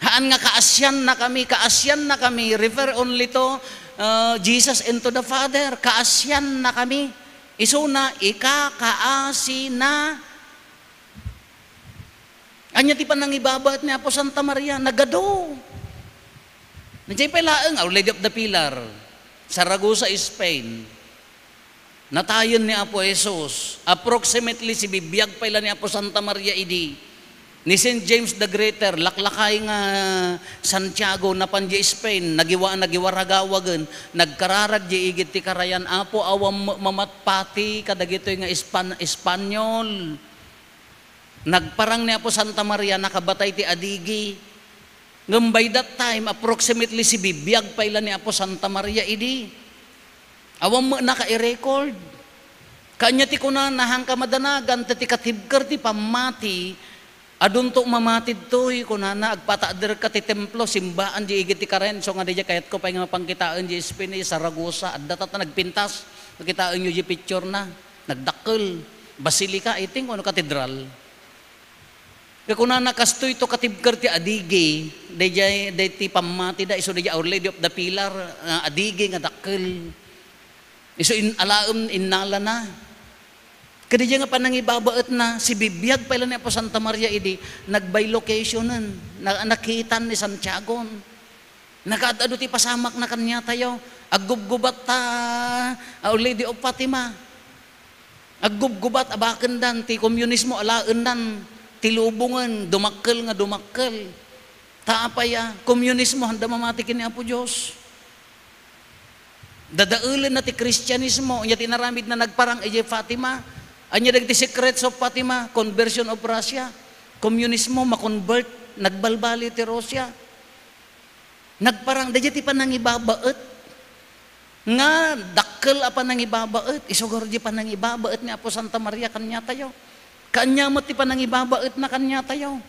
Haan nga kaasiannakami, kaasiannakami, refer only to, uh, Jesus and to the Father. Kaasiannakami. Isuna, ikakaasina. Ania ti panangibabaet ni Apo Santa Maria? Nagadu. Nadiay pay laeng, Our Lady of the Pillar, Saragossa, Spain. Natayen ni Apo Jesus. Approximately, sibibiag pay la ni Apo Santa Maria idi. Ni Saint James the Greater, laklakay nga Santiago, napan di Spain, nagiwa-, nagiwaragawagen, nagkararag di igid ti karayan, "Apo, awan mamatpati kadagitoy nga Espan-, Espanyol." Nagparang ni Apo Santa Maria, nakabatay ti adigi. Ngem by that time, approximately sibibiag pay la ni Apo Santa Maria idi. Awan met naka-record. Kaanya ti kunana, "Haanka madanagan, ta ti katibker ti pammati, adunto mamati ditoy," kunana, "agpataaderka ti templo, simbaan di igid ti karayan." So nga, daydiay kayatko pay nga mapangkitaen di Spain, Saragossa, adda tatta nagpintas. Makitaenyo di picture na. Nagdakkel. Basilica, I think, wenno katedral. Ket kunana, "Kastoyto katibker ti adigi, daydiay, daytoy pammatida, isu daydiay Our Lady of the Pillar, ah, adigi nga dakkel. Isu in-, alaem innalana." Ket daydiay nga panangibabaetna, sibibiag pay la ni Apo Santa Maria idi, nagbilocationen, na-, nakitan ni Santiagon. Nakaad-adu ti pasamakna kaniatayo. Aggubgubat ta, Our Lady of Fatima. Aggubgubat a bakendan ti komunismo, alaendan ti lubongen, dumakkel nga dumakkel. Ta apay a komunismo, haanda mamati ken ni Apo Dios. Dadaelenna ti Kristianismo, ania ti inaramidna, nagparang idiay Fatima. Ania dagiti secrets of Fatima? Conversion of Russia. Komunismo, makonvert, nagbalbaliw ti Russia. Nagparang, daydiay ti panangibabaet. Nga dakkel a panangibabaet, isugar di panangibabaet ni Apo Santa Maria kaniatayo. Kaanya met ti panangibabaetna kaniatayo.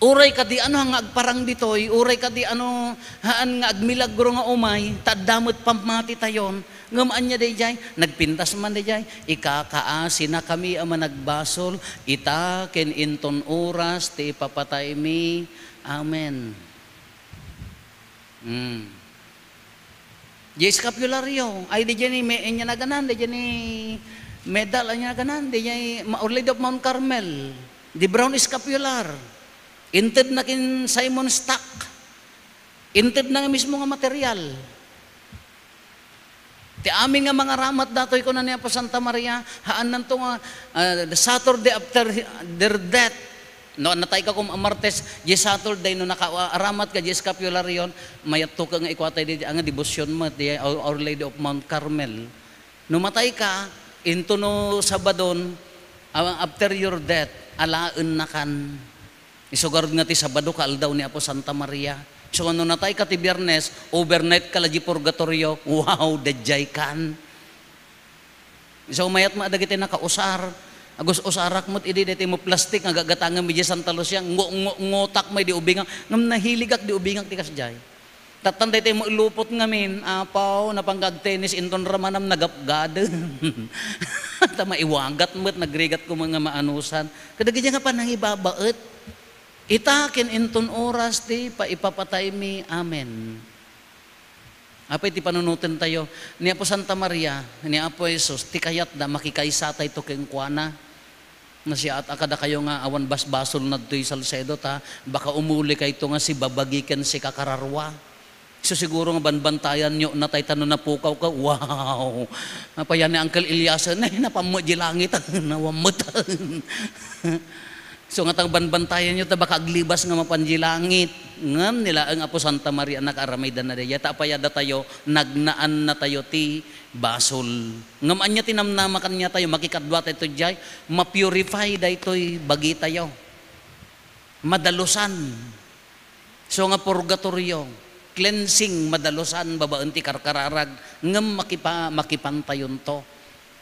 Uray kadi ano nga agparang ditoy, uray kadi ano haan nga agmilagro nga umay, ta adda met pammatitayon, ngem ania daydiay, nagpintas man daydiay, "Ikakaasinakami a managbasol, ita ken inton oras ti ipapataymi." Amen. Mm. Di escapulario, ay, di dyan ni me-, anya naganan, di dyan ni medal, anya naganan, di dyan ni Ma-, Our Lady of Mount Carmel, di brown scapular. Inted na kin Simon Stock. Inted na nga mismo nga material. Ti amin nga mangaramat datoy, kuna ni Apo Santa Maria, haannanto nga, ah, the Saturday after their death. No, natayka koma a Martes, diay Saturday, no nakaaramat ka diay scapularyo, mayatto ka nga ikuatay di, nga devotion met, diay Our, Our Lady of Mount Carmel. No matayka, into no Sabadon, ah, after your death, alaennakan. Isu garud nga ti Sabado ka aldaw ni Apo Santa Maria. Isu nga no natayka ti Biernes, overnight ka la diay purgatorio. Wow, daydiay kan. Isu mayat met dagiti nakausar. Agus-usarak met idi daytoy met plastik nga gagatangem idiay Santa Lucia. Ngo-, ngo-, ngotak met idi ubingak. Ngem nahiligak idi ubingak ti kasdiay. Tattan daytoy met lupot ngamin, apaw, napan nga agtennis inton ramanam nagapgadem. Ta maiwagat met, nagrigat koma nga maanusan. Kadagiti nga panangibabaet. Ita ken inton oras ti paipapataymi. Amen. Apay ti panunotentayo? Ni Apo Santa Maria, ni Apo Jesus, ti kayatda, makikaysatayto kenkuana. Nasiaat a kadakayo nga awan basbasolna ditoy Salcedo, ta baka umulikayto nga sibabagi ken sikakararua. Isu siguro nga banbantayanyo natay ta no napukawka, wow! Apay ni Uncle Elias, "Nay, napan met diay langit, nawan met." Isu nga ta banbantayanyo ta baka aglibas nga mapan diay langit. Ngem ni laeng Apo Santa Maria, nakaaramidanna daydiay. Ta apay a datayo, nagnaannatayo ti basol. Ngem ania ti namnama kaniatayo? Makikaduatayo diay, ma-purify daytoy bagitayo. Madalusan. Isu nga purgatorio, cleansing, madalusan babaen ti karkararag, ngem makipa-, makipantayonto.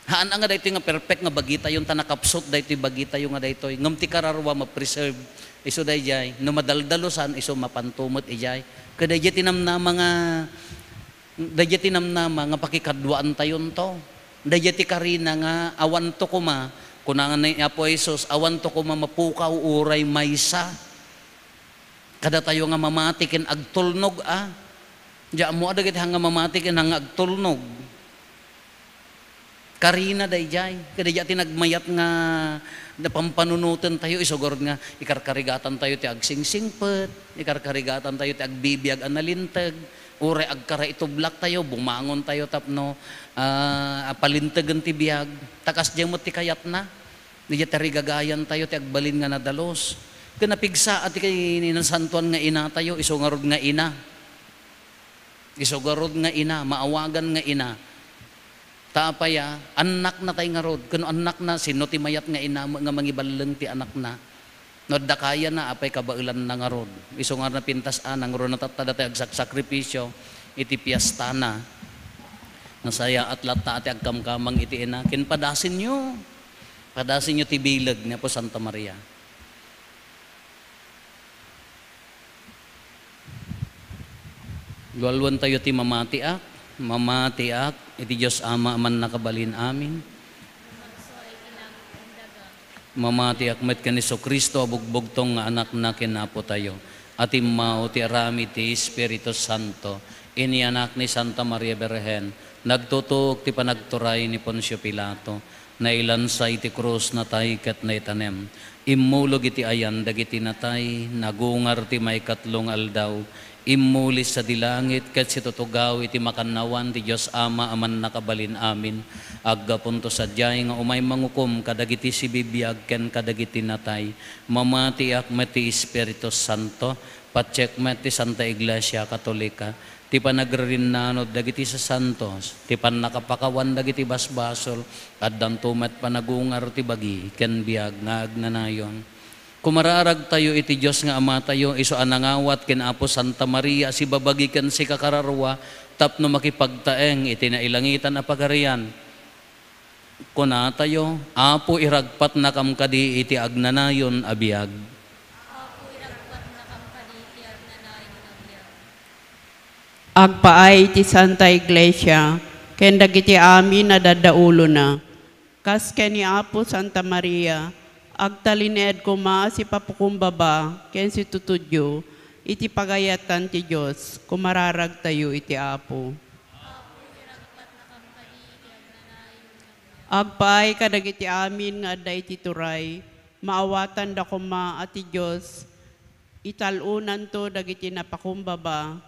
Haan a nga daytoy nga perfect nga bagitayon ta nakapsut daytoy bagitayo nga daytoy, ngem ti kararua ma-preserve. Isu daydiay, no madaldalusan, isu mapanto met idiay. Ket daydiay ti namnama nga Daydiay ti namnama nga pakikaduaantayonto. Daydiay ti karina nga awanto koma, kuna ni Apo Jesus, awanto koma mapukaw uray maysa. Kadatayo nga mamati ken agtulnog a. Diay ammo a dagiti hang nga mamati ken hang nga agtulnog. Karina daydiay. Kadaydiay ti nagmayat nga napampanunoten tayo, isu garud nga ikarkarigatan tayo ti agsingsingpet, ikarkarigatan tayo ti agbibiag a nalinteg, uray agkaraitublak tayo, bumangon tayo tapno, ah, palintegen ti biag. Ta kasdiay met ti kayatna. Daydiay ti rigagayan tayo ti agbalin nga nadalus. Ken napigsa a ti kay ni Nasantoan nga Ina tayo, isu ngarud nga ina. Isu garud nga ina, maawagan nga ina. Ta apay a, annakna tay ngarud. Ken no annakna, sino ti mayat nga ina nga mangiballeng ti anakna? No adda kayana, apay kabaelanna ngarud? Isu nga napintas a, ngarud natatta daytoy agsaksakripisio iti piestana. Nasayaat latta a ti agkamkamang iti ina. Ken padasenyo. Padasenyo ti bileg ni Apo Santa Maria. Lualuentayo ti mamatiak, mamatiak iti Dios Ama a mannakabalin amin. Mamatiak met ken Jesu-Cristo a bugbugtong nga Anakna ken Apotayo, a timmao ti aramid ti Espiritu Santo, inianak ni Santa Maria Birhen, nagtutuok ti panagturay ni Poncio Pilato, nailansa iti krus, natay ket naitanem. Immulog iti ayan dagiti natay, nagungar ti maikatlo nga aldaw, immuli sadi langit ket situtugaw iti makannawan ti Dios Ama a mannakabalin amin. Aggapunto sadiay nga umay mangukom kadagiti sibibiag ken kadagiti natay. Mamatiak met ti Espiritu Santo, patiek met ti Santa Iglesia Katolika, ti panagririnnano dagiti sasantos, ti pannakapakawan dagiti basbasol, addanto met panagungar ti bagi ken biag nga agnanayon. Kumararagtayo iti Dios nga Amatayo, isu a nangawat ken Apo Santa Maria a sibabagi ken sikakararua tapno makipagtaeng iti nailangitan a pagarian. Kunatayo, Apo, iragpatnakam kadi iti agnanayon a biag. Apo, iragpatnakam kadi iti agnanayon a biag. Agpaay iti Santa Iglesia ken dagiti amin a daddaulona. Kas ken ni Apo Santa Maria, agtalinaed koma a sipapakumbaba ken situtudyo iti pagayatan ti Dios. Kumararagtayo iti Apo. Agpaay kadagiti amin nga adda iti turay, maawatanda koma a ti Dios ital-onanto dagiti napakumbaba,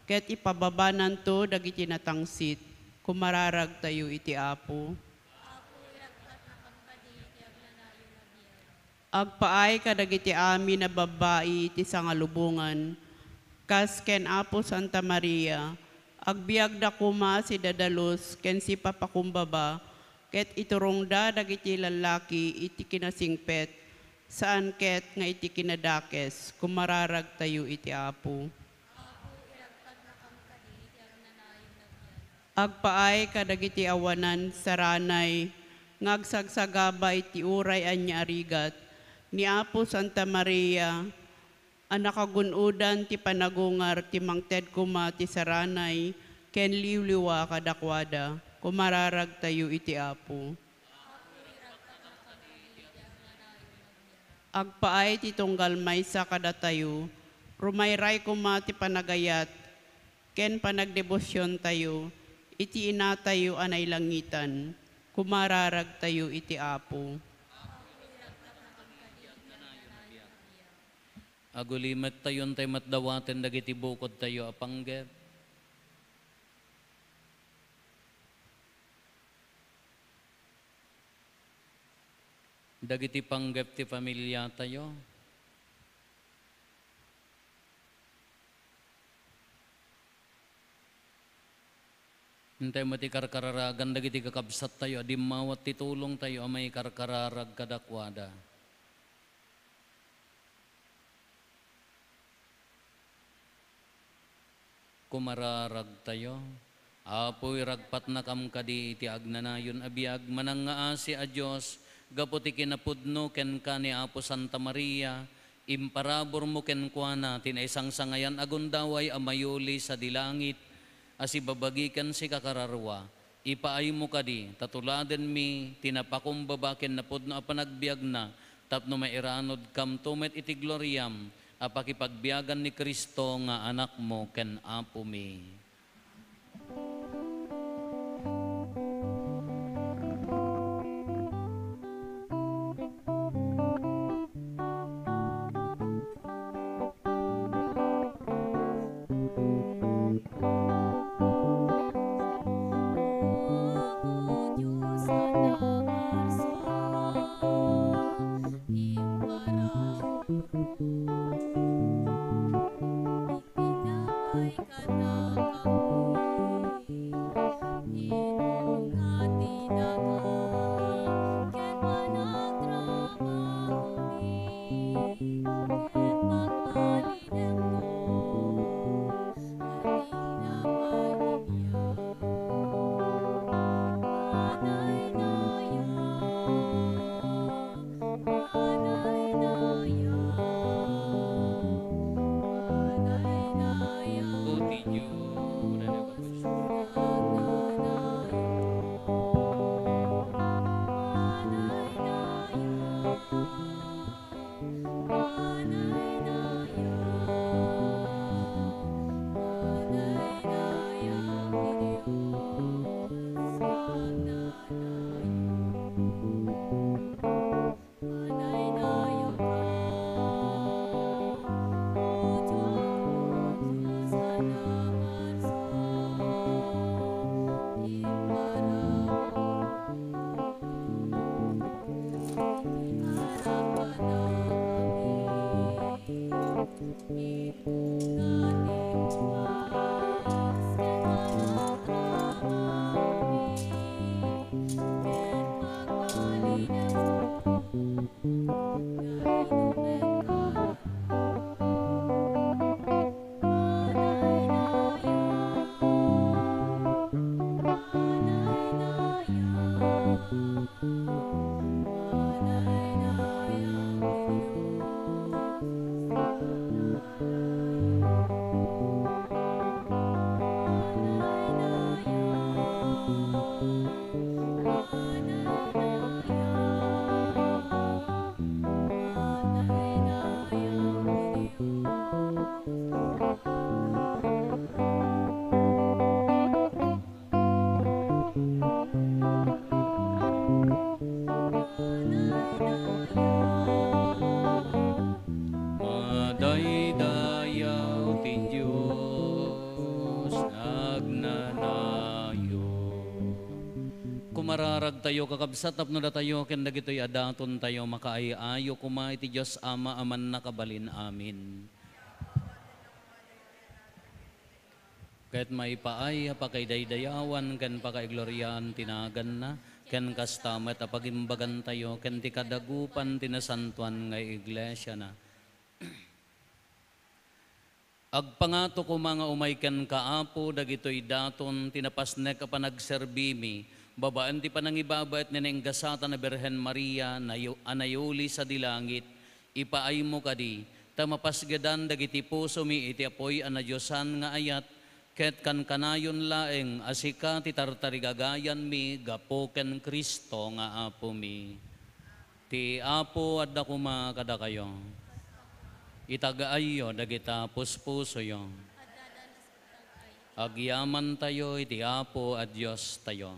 ket ipababananto dagiti natangsit. Kumararagtayo iti Apo. Apo, iragpatnakam kadi iti agnanayon a biag. Agpaay kadagiti amin a babbai iti sangalubongan, kas ken Apo Santa Maria, agbiagda koma sidadalus ken sipapakumbaba, ket iturongda dagiti lallaki iti kinasingpet, saan ket nga iti kinadakes. Kumararagtayo iti Apo. Apo, iragpatnakam kadi iti agnanayon a biag. Agpaay kadagiti awanan saranay nga agsagsagaba iti uray ania a rigat ni Apo Santa Maria a nakagun-odan ti panagungar ti mangted koma ti saranay ken liwliwa kadakuada. Kumararagtayo iti Apo. Agpaay ti tunggal maysa kadatayo, rumayray koma ti panagayat ken panagdebosiontayo iti Inatayo a nailangitan. Kumararagtayo iti Apo. Agulimettayo intay met dawaten dagiti bukodtayo a panggep. Dagiti panggep ti familiatayo. Intay met ti karkararagan dagiti kakabsattayo a dimmawat ti tulongtayo a maikarkararag kadakuada. Kumararagtayo. Apo, iragpatnakam kadi iti agnanayon a biag, manangngaasi a Dios, gapu ti kinapudno kenka ni Apo Santa Maria, imparaburmo kenkuana ti naisangsangayan a gundaway a mayuli sadi langit a sibabagi ken sikakararua. Ipaaymo kadi ta tuladenmi ti napakumbaba ken napudno a panagbiagna tapno mairanudkamto met iti gloriam a pakipagbiagan ni Cristo nga Anakmo ken Apomi. Mararagtayo, kakabsat, tapno datayo ken dagitoy a datontayo makaay-ayo koma iti Dios Ama a Mannakabalin. Amen. Ket maipaay a pakaidaydayawan ken pakaigloriaan ti naganna, ken kasta met a pagimbagantayo ken ti kadagupan ti nasantoan nga iglesiana. Agpangato koma nga umay kenka, Apo, dagitoy daton ti napasnek a panagserbimi, babaen ti panangibabaet ni nainggasatan a Birhen Maria, nayo-, a nayuli sadi langit. Ipaaymo kadi, ta mapasgedan dagiti pusomi iti apuy a nadiosan nga ayat, ket kankanayon laeng a sika ti tartarigagayanmi gapu ken Cristo nga Apomi. Ti Apo adda koma kadakayo. Itag-ayyo dagita puspusoyo. Agyamantayo iti Apo a Diostayo.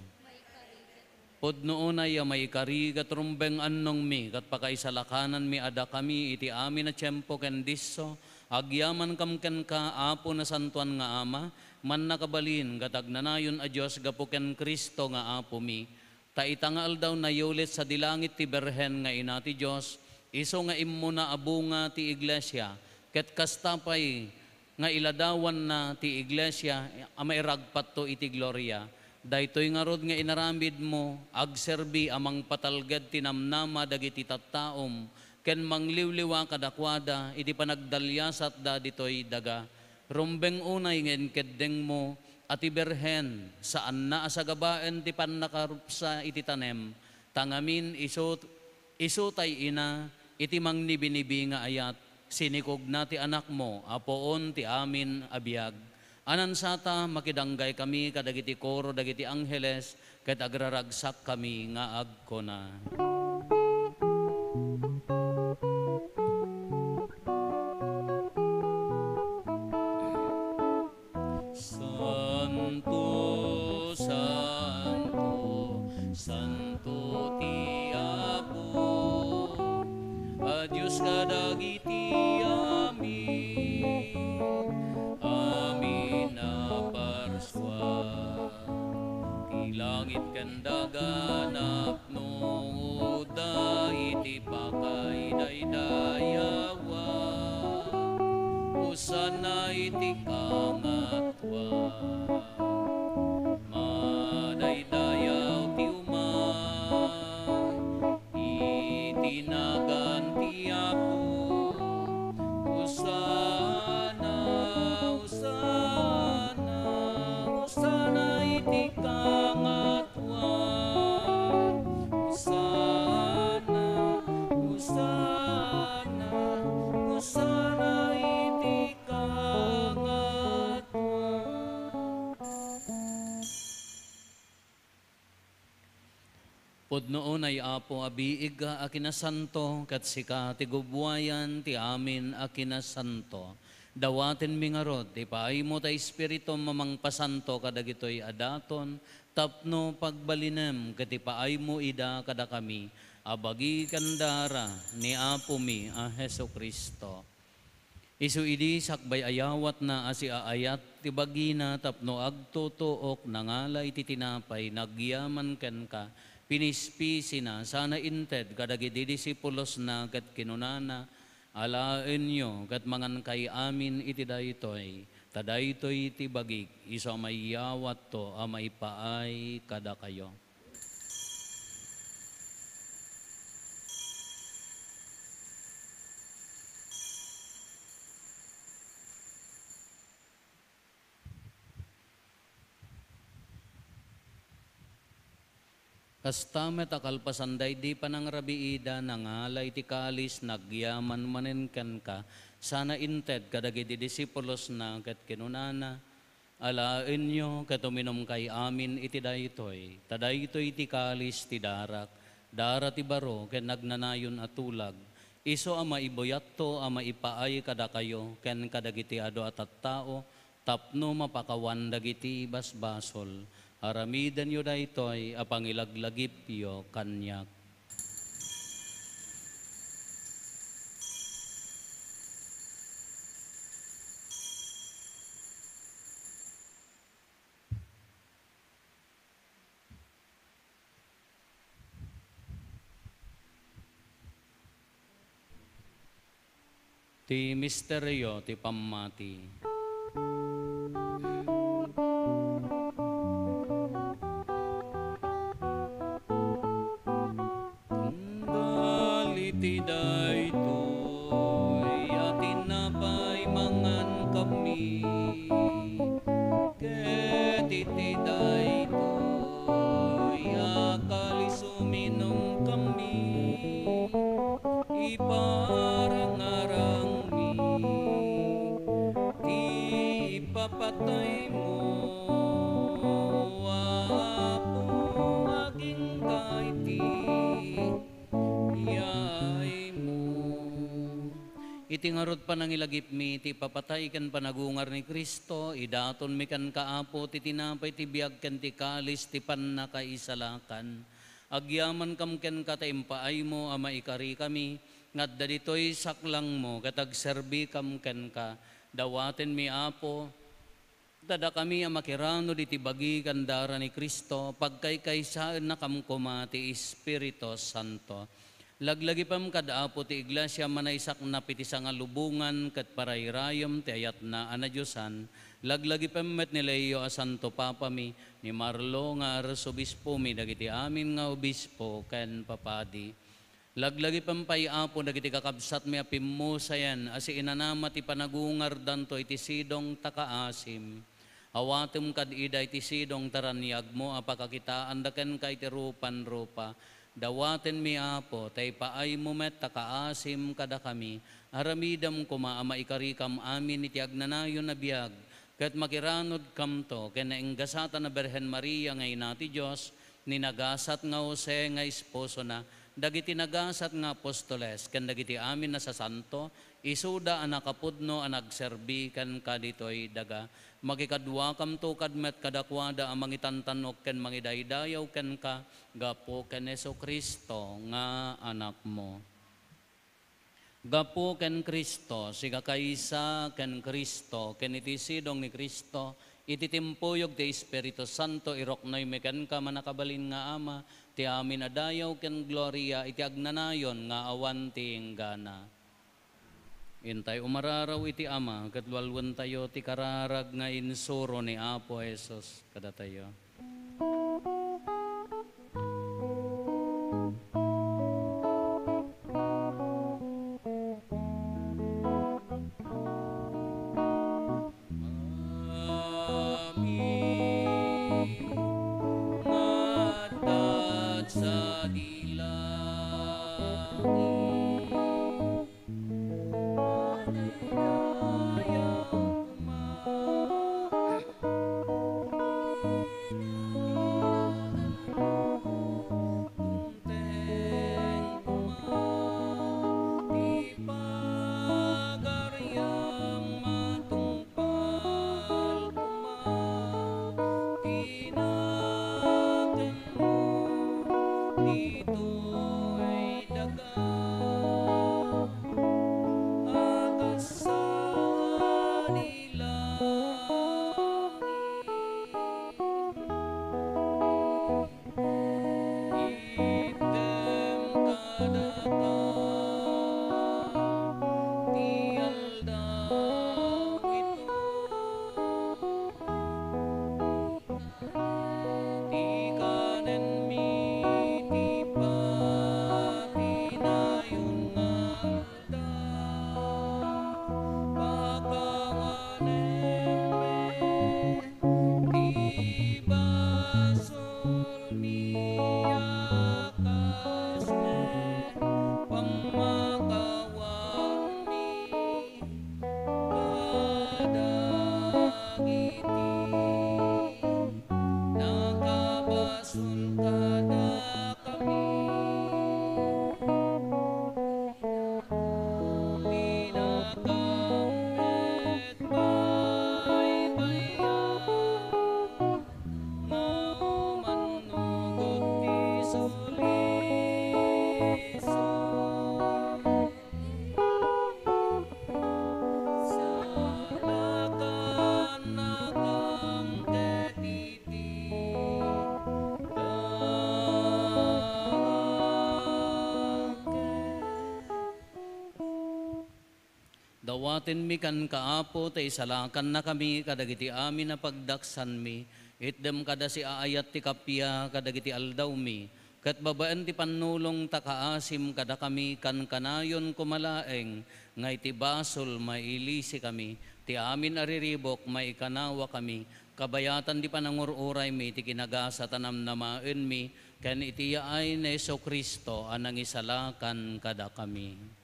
Pudno unay a maikari ket rumbeng annongmi ket pakaisalakananmi a dakami iti amin a tiempo ken disso, agyamankam kenka, Apo Nasantoan nga Ama, Mannakabalin ket Agnanayon a Dios gapu ken Cristo nga Apomi. Ta ita nga aldaw nayulit sadi langit ti Birhen nga Ina ti Dios, isu nga immuna a bunga ti iglesia, ket kasta pay nga iladawanna ti iglesia a mairagpatto iti gloria. Daytoy ngarud nga inaramidmo, agserbi a mangpatalged ti namnama dagiti tattaom ken mangliwliwa kadakuada iti panagdaliasatda ditoy daga. Rumbeng unay nga inkeddengmo a ti Birhen, saanna a sagabaen ti pannakarupsa iti tanem, ta ngamin isu, isu tay ina iti mangnibinibi nga ayat, sinikogna ti anakmo a puon ti amin a biag. Anansata, makidanggay kami kadagiti koro dagiti angheles, ket agraragsak kami nga agkuna. Santo, santo, santo ti Apo, a Dios kadagiti amin, amin a parsua. Ti langit ken daga nap- Nuda iti pakaidaydayawan, Hosanna iti kangatoan. Madaydayaw ti umay iti nagan ti Apo. Hosanna, Hosanna, Hosanna iti kangat- Hosanna, Hosanna, Hosanna iti kangatoan. Pudno unay, Apo, a biig a kinasanto, ket sika ti gubbuayan ti amin a kinasanto. Dawatenmi ngarud ti paaymo ta Espiritum a mangpasanto kadagitoy a daton, tapno pagbalinem ket ipaaymo ida kadakami a bagi ken dara ni Apomi a Jesu-Cristo. Isu idi sakbay a yawatna a siaayat ti bagina tapno agtutuok, nangala iti tinapay, nagyaman kenka, pinispisina, sana inted kadagiti disipulosna ket kinunana, Alaenyo ket mangankay amin iti daytoy, ta daytoy ti bagik, isu a mayawatto a maipaay kadakayo. Kasta met a kalpasan daydi panangrabiida, nangala iti kalis, nagyaman manen kenka, sana inted kadagiti disipulosna, ket kinunana, Alaenyo ket uminumkay amin iti daytoy, ta daytoy ti kalis ti darak, dara ti baro ken agnanayon a tulag, isu a maibuyatto a maipaay kadakayo ken kadagiti adu a tattao, tapno mapakawan dagiti basbasol. Aramidenyo daytoy a pangilaglagipyo kaniak. Ti misterio ti pammati. Tunggal iti daytoy a tinapay mangankami, ket iti daytoy a kalis uminumkami, iparangarangmi ti ipapataymo, Apo, agingga iti yaaymo. Iti ngarud panangilagipmi ti ipapatay ken panagungar ni Cristo, idatonmi kenka, Apo, ti tinapay ti biag ken ti kalis ti pannakaisalakan. Agyamankam kenka ta impaaymo a maikarikami nga adda ditoy saklangmo ket agserbikam kenka. Dawatenmi, Apo, ta dakami a makiranud iti bagi ken dara ni Cristo, pagkaykaysaennakam koma ti Espiritu Santo. Laglagipem kad Apo ti Iglesia a manaysaknap iti sangalubongan ket parayrayem ti ayatna a nadiosan. Laglagipem met ni Leo a Santo Papami, ni Marlo nga Arsobispomi, dagiti amin nga obispo ken papadi. Laglagipem pay, Apo, dagiti kakabsatmi a pimmusayen a siinanama ti panagungardanto iti sidong ta kaasim. Awatem kad ida iti sidong ta raniagmo a pakakitaanda kenka iti rupan-rupa. Dawatenmi, Apo, ta ipaaymo met ta kaasim kadakami. Aramidem koma a maikarikam amin iti agnanayon a biag, ket makiranudkamto ken nainggasatan a Birhen Maria nga Ina ti Dios, ni nagasat nga Jose nga esposona, dagiti nagasat nga apostoles, ken dagiti amin a sasanto, isuda a nakapudno a nagserbi kenka ditoy daga. Makikaduakamto kad met kadakuada a mangitantan-ok ken mangidaydayaw kenka gapu ken Jesu-Cristo nga Anakmo. Gapu ken Cristo, sigakaysa ken Cristo, ken iti sidong ni Cristo, iti timpuyog ti Espiritu Santo, iruknoymi kenka, mannakabalin nga Ama, ti amin a dayaw ken gloria iti agnanayon nga awan ti inggana. Intay umararaw iti Ama, ket lualuentayo ti kararag nga insuro ni Apo Jesus kadatayo. Amin. Nga adda sadi langit. Awatenmi kenka, Apo, ta isalakannakami kadagiti amin a pagdaksanmi. Itdem kada siaayat ti kappia kadagiti aldawmi, ket babaen ti pannulong ta kaasim kadakami, kankanayon koma laeng nga iti basol mailisikami. Ti amin a riribuk maikanawakami. Kabayatan ti panangur-uraymi ti kinagasat a namnamaenmi ken iti yaay ni Jesu-Cristo a nangisalakan kadakami.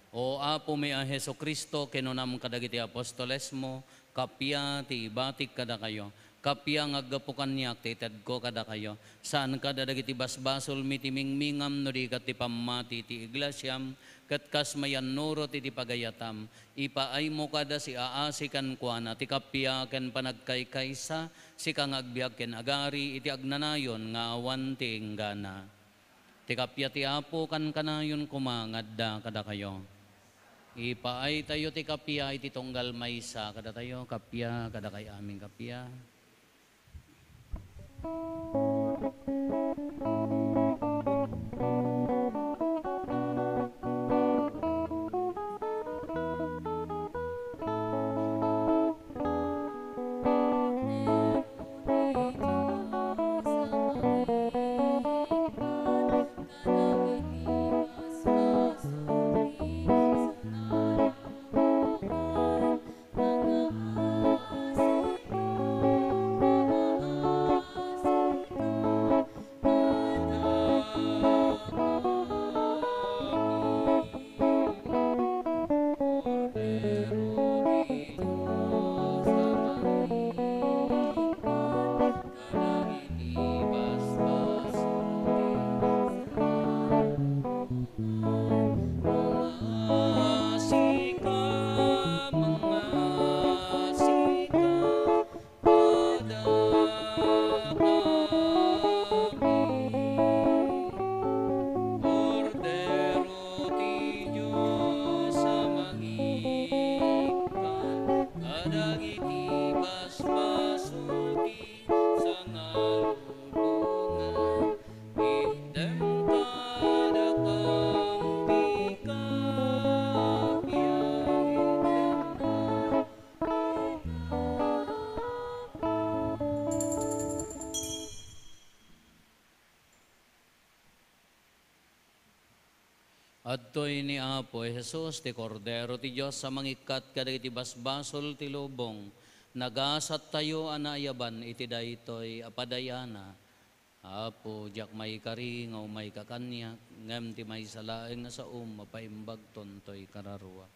O Apomi a Jesu-Cristo, kinunam kadagiti apostolesmo, kappia ti ibatik kadakayo, kappia nga aggapu kaniak ti itedko kadakayo. Saanka dagiti basbasolmi ti mingmingam no di ket ti pammati ti iglesiam, ket kas mayannurot iti pagayatam, ipaaymo kada siaasi kenkuana ti kappia ken panagkaykaysa, sika nga agbiag ken agari iti agnanayon nga awan ti inggana. Ti kappia ti Apo kankanayon koma nga adda kadakayo. Ipaaytayo ti kappia iti tunggal maysa kadatayo, kappia, kadakay amin kappia. Kordero ti Dios a mangikkan kadagiti basbasol ti sangalubongan, itdem kadakami kappia, itdem Adtoy ni Apo Jesus, ti Kordero ti Dios a mangikkat kadagiti basbasol ti lubong. Nagasattayo a naayaban iti daytoy a padayana. Apo, diak maikari nga umayka kaniak, ngem ti maysa laeng nga saom, mapaimbagton toy kararuak.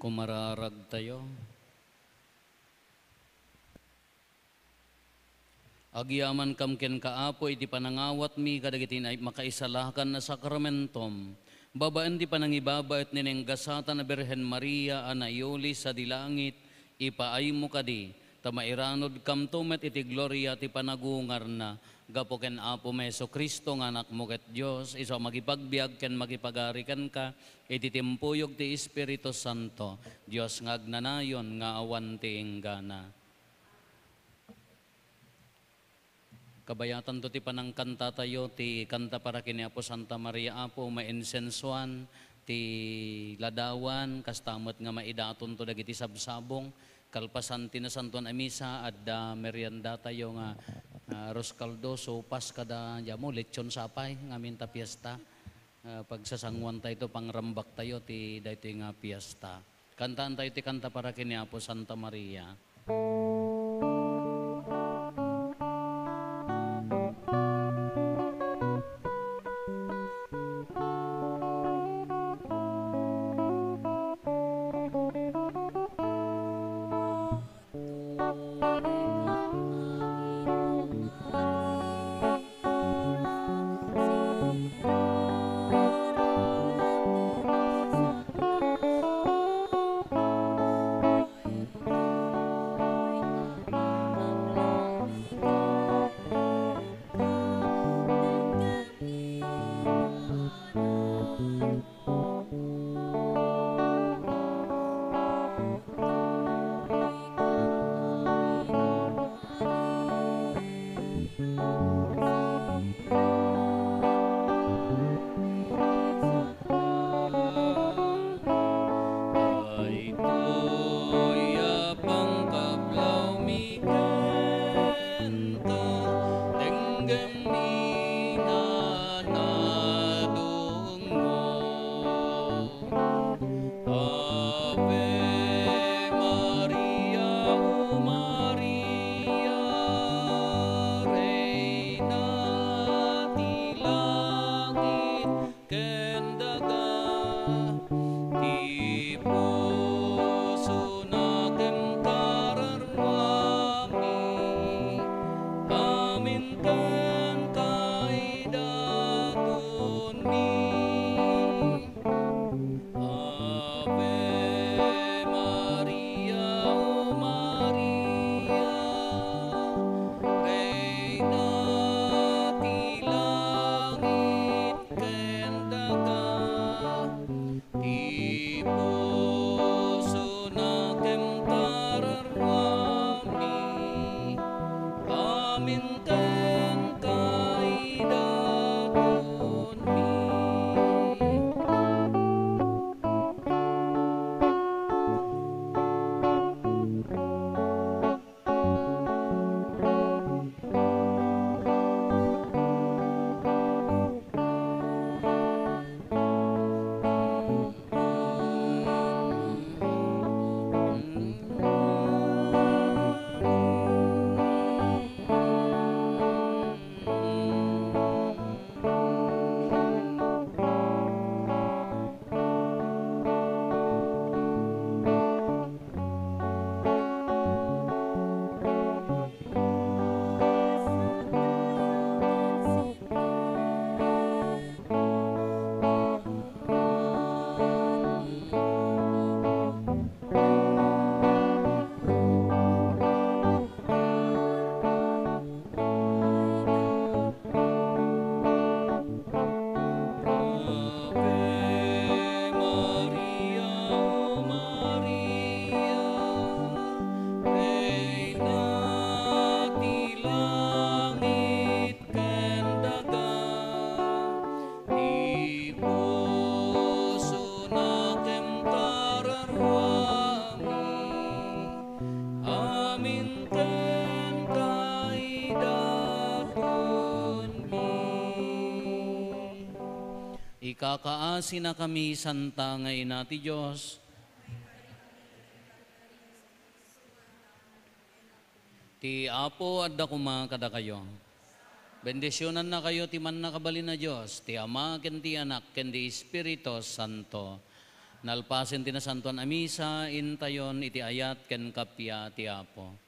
Umararagtayo. Agyamankam kenka, Apo, iti panangawatmi kadagiti na-, makaisalakan a sakramentom. Babaen ti panangibabaet ni Nenggasatan a Birhen Maria a naiuli sadi langit, ipaaymo kadi, ta mairanudkamto met iti gloria ti panagungarna. Gapu ken Apomi Jesu-Cristo nga Anakmo ket Dios, isu a makipagbiag ken makipagari kenka iti timpuyog ti Espiritu Santo, Dios nga agnanayon nga awan ti inggana. Kabayatanto ti panangkantatayo ti kanta para ken ni Apo Santa Maria, Apo, mainsensuan ti ladawan, kasta met nga maidatonto dagiti sabsabong. Kalpasan ti Nasantoan a Misa, adda meriendatayo nga, ah, arroz caldo, sopas, kada, diay mo, lechon sapay, ngamin ta fiesta. Ah, pagsasanguantayto, pangrambaktayo ti daytoy nga fiesta. Kantaantayo ti kanta para ken ni Apo Santa Maria. Daytoy a pangkablawmi kenka, denggenmi nga nadungngom. Ave Maria, O Maria, Reyna ti langit ken daga, ti pusona ken kararua-, mi, amin kenka idatonmi. Ave Maria, O Maria, Reyna ti langit ken daga, ti pusona ken kararua-, mi, amin kenka idatonmi. Ave Maria, O Maria, Reyna ti langit ken daga, ti pusona ken kararua-, mi, amin kenka idatonmi. Ikakaasinakami, Santa nga Ina ti Dios. Ti Apo adda koma kadakayo. Bendisionannakayo ti Mannakabalin a Dios, ti Ama, ken ti Anak, ken ti Espiritu Santo. Nalpasen ti nasantoan a misa, intayon iti ayat ken kappia ti Apo.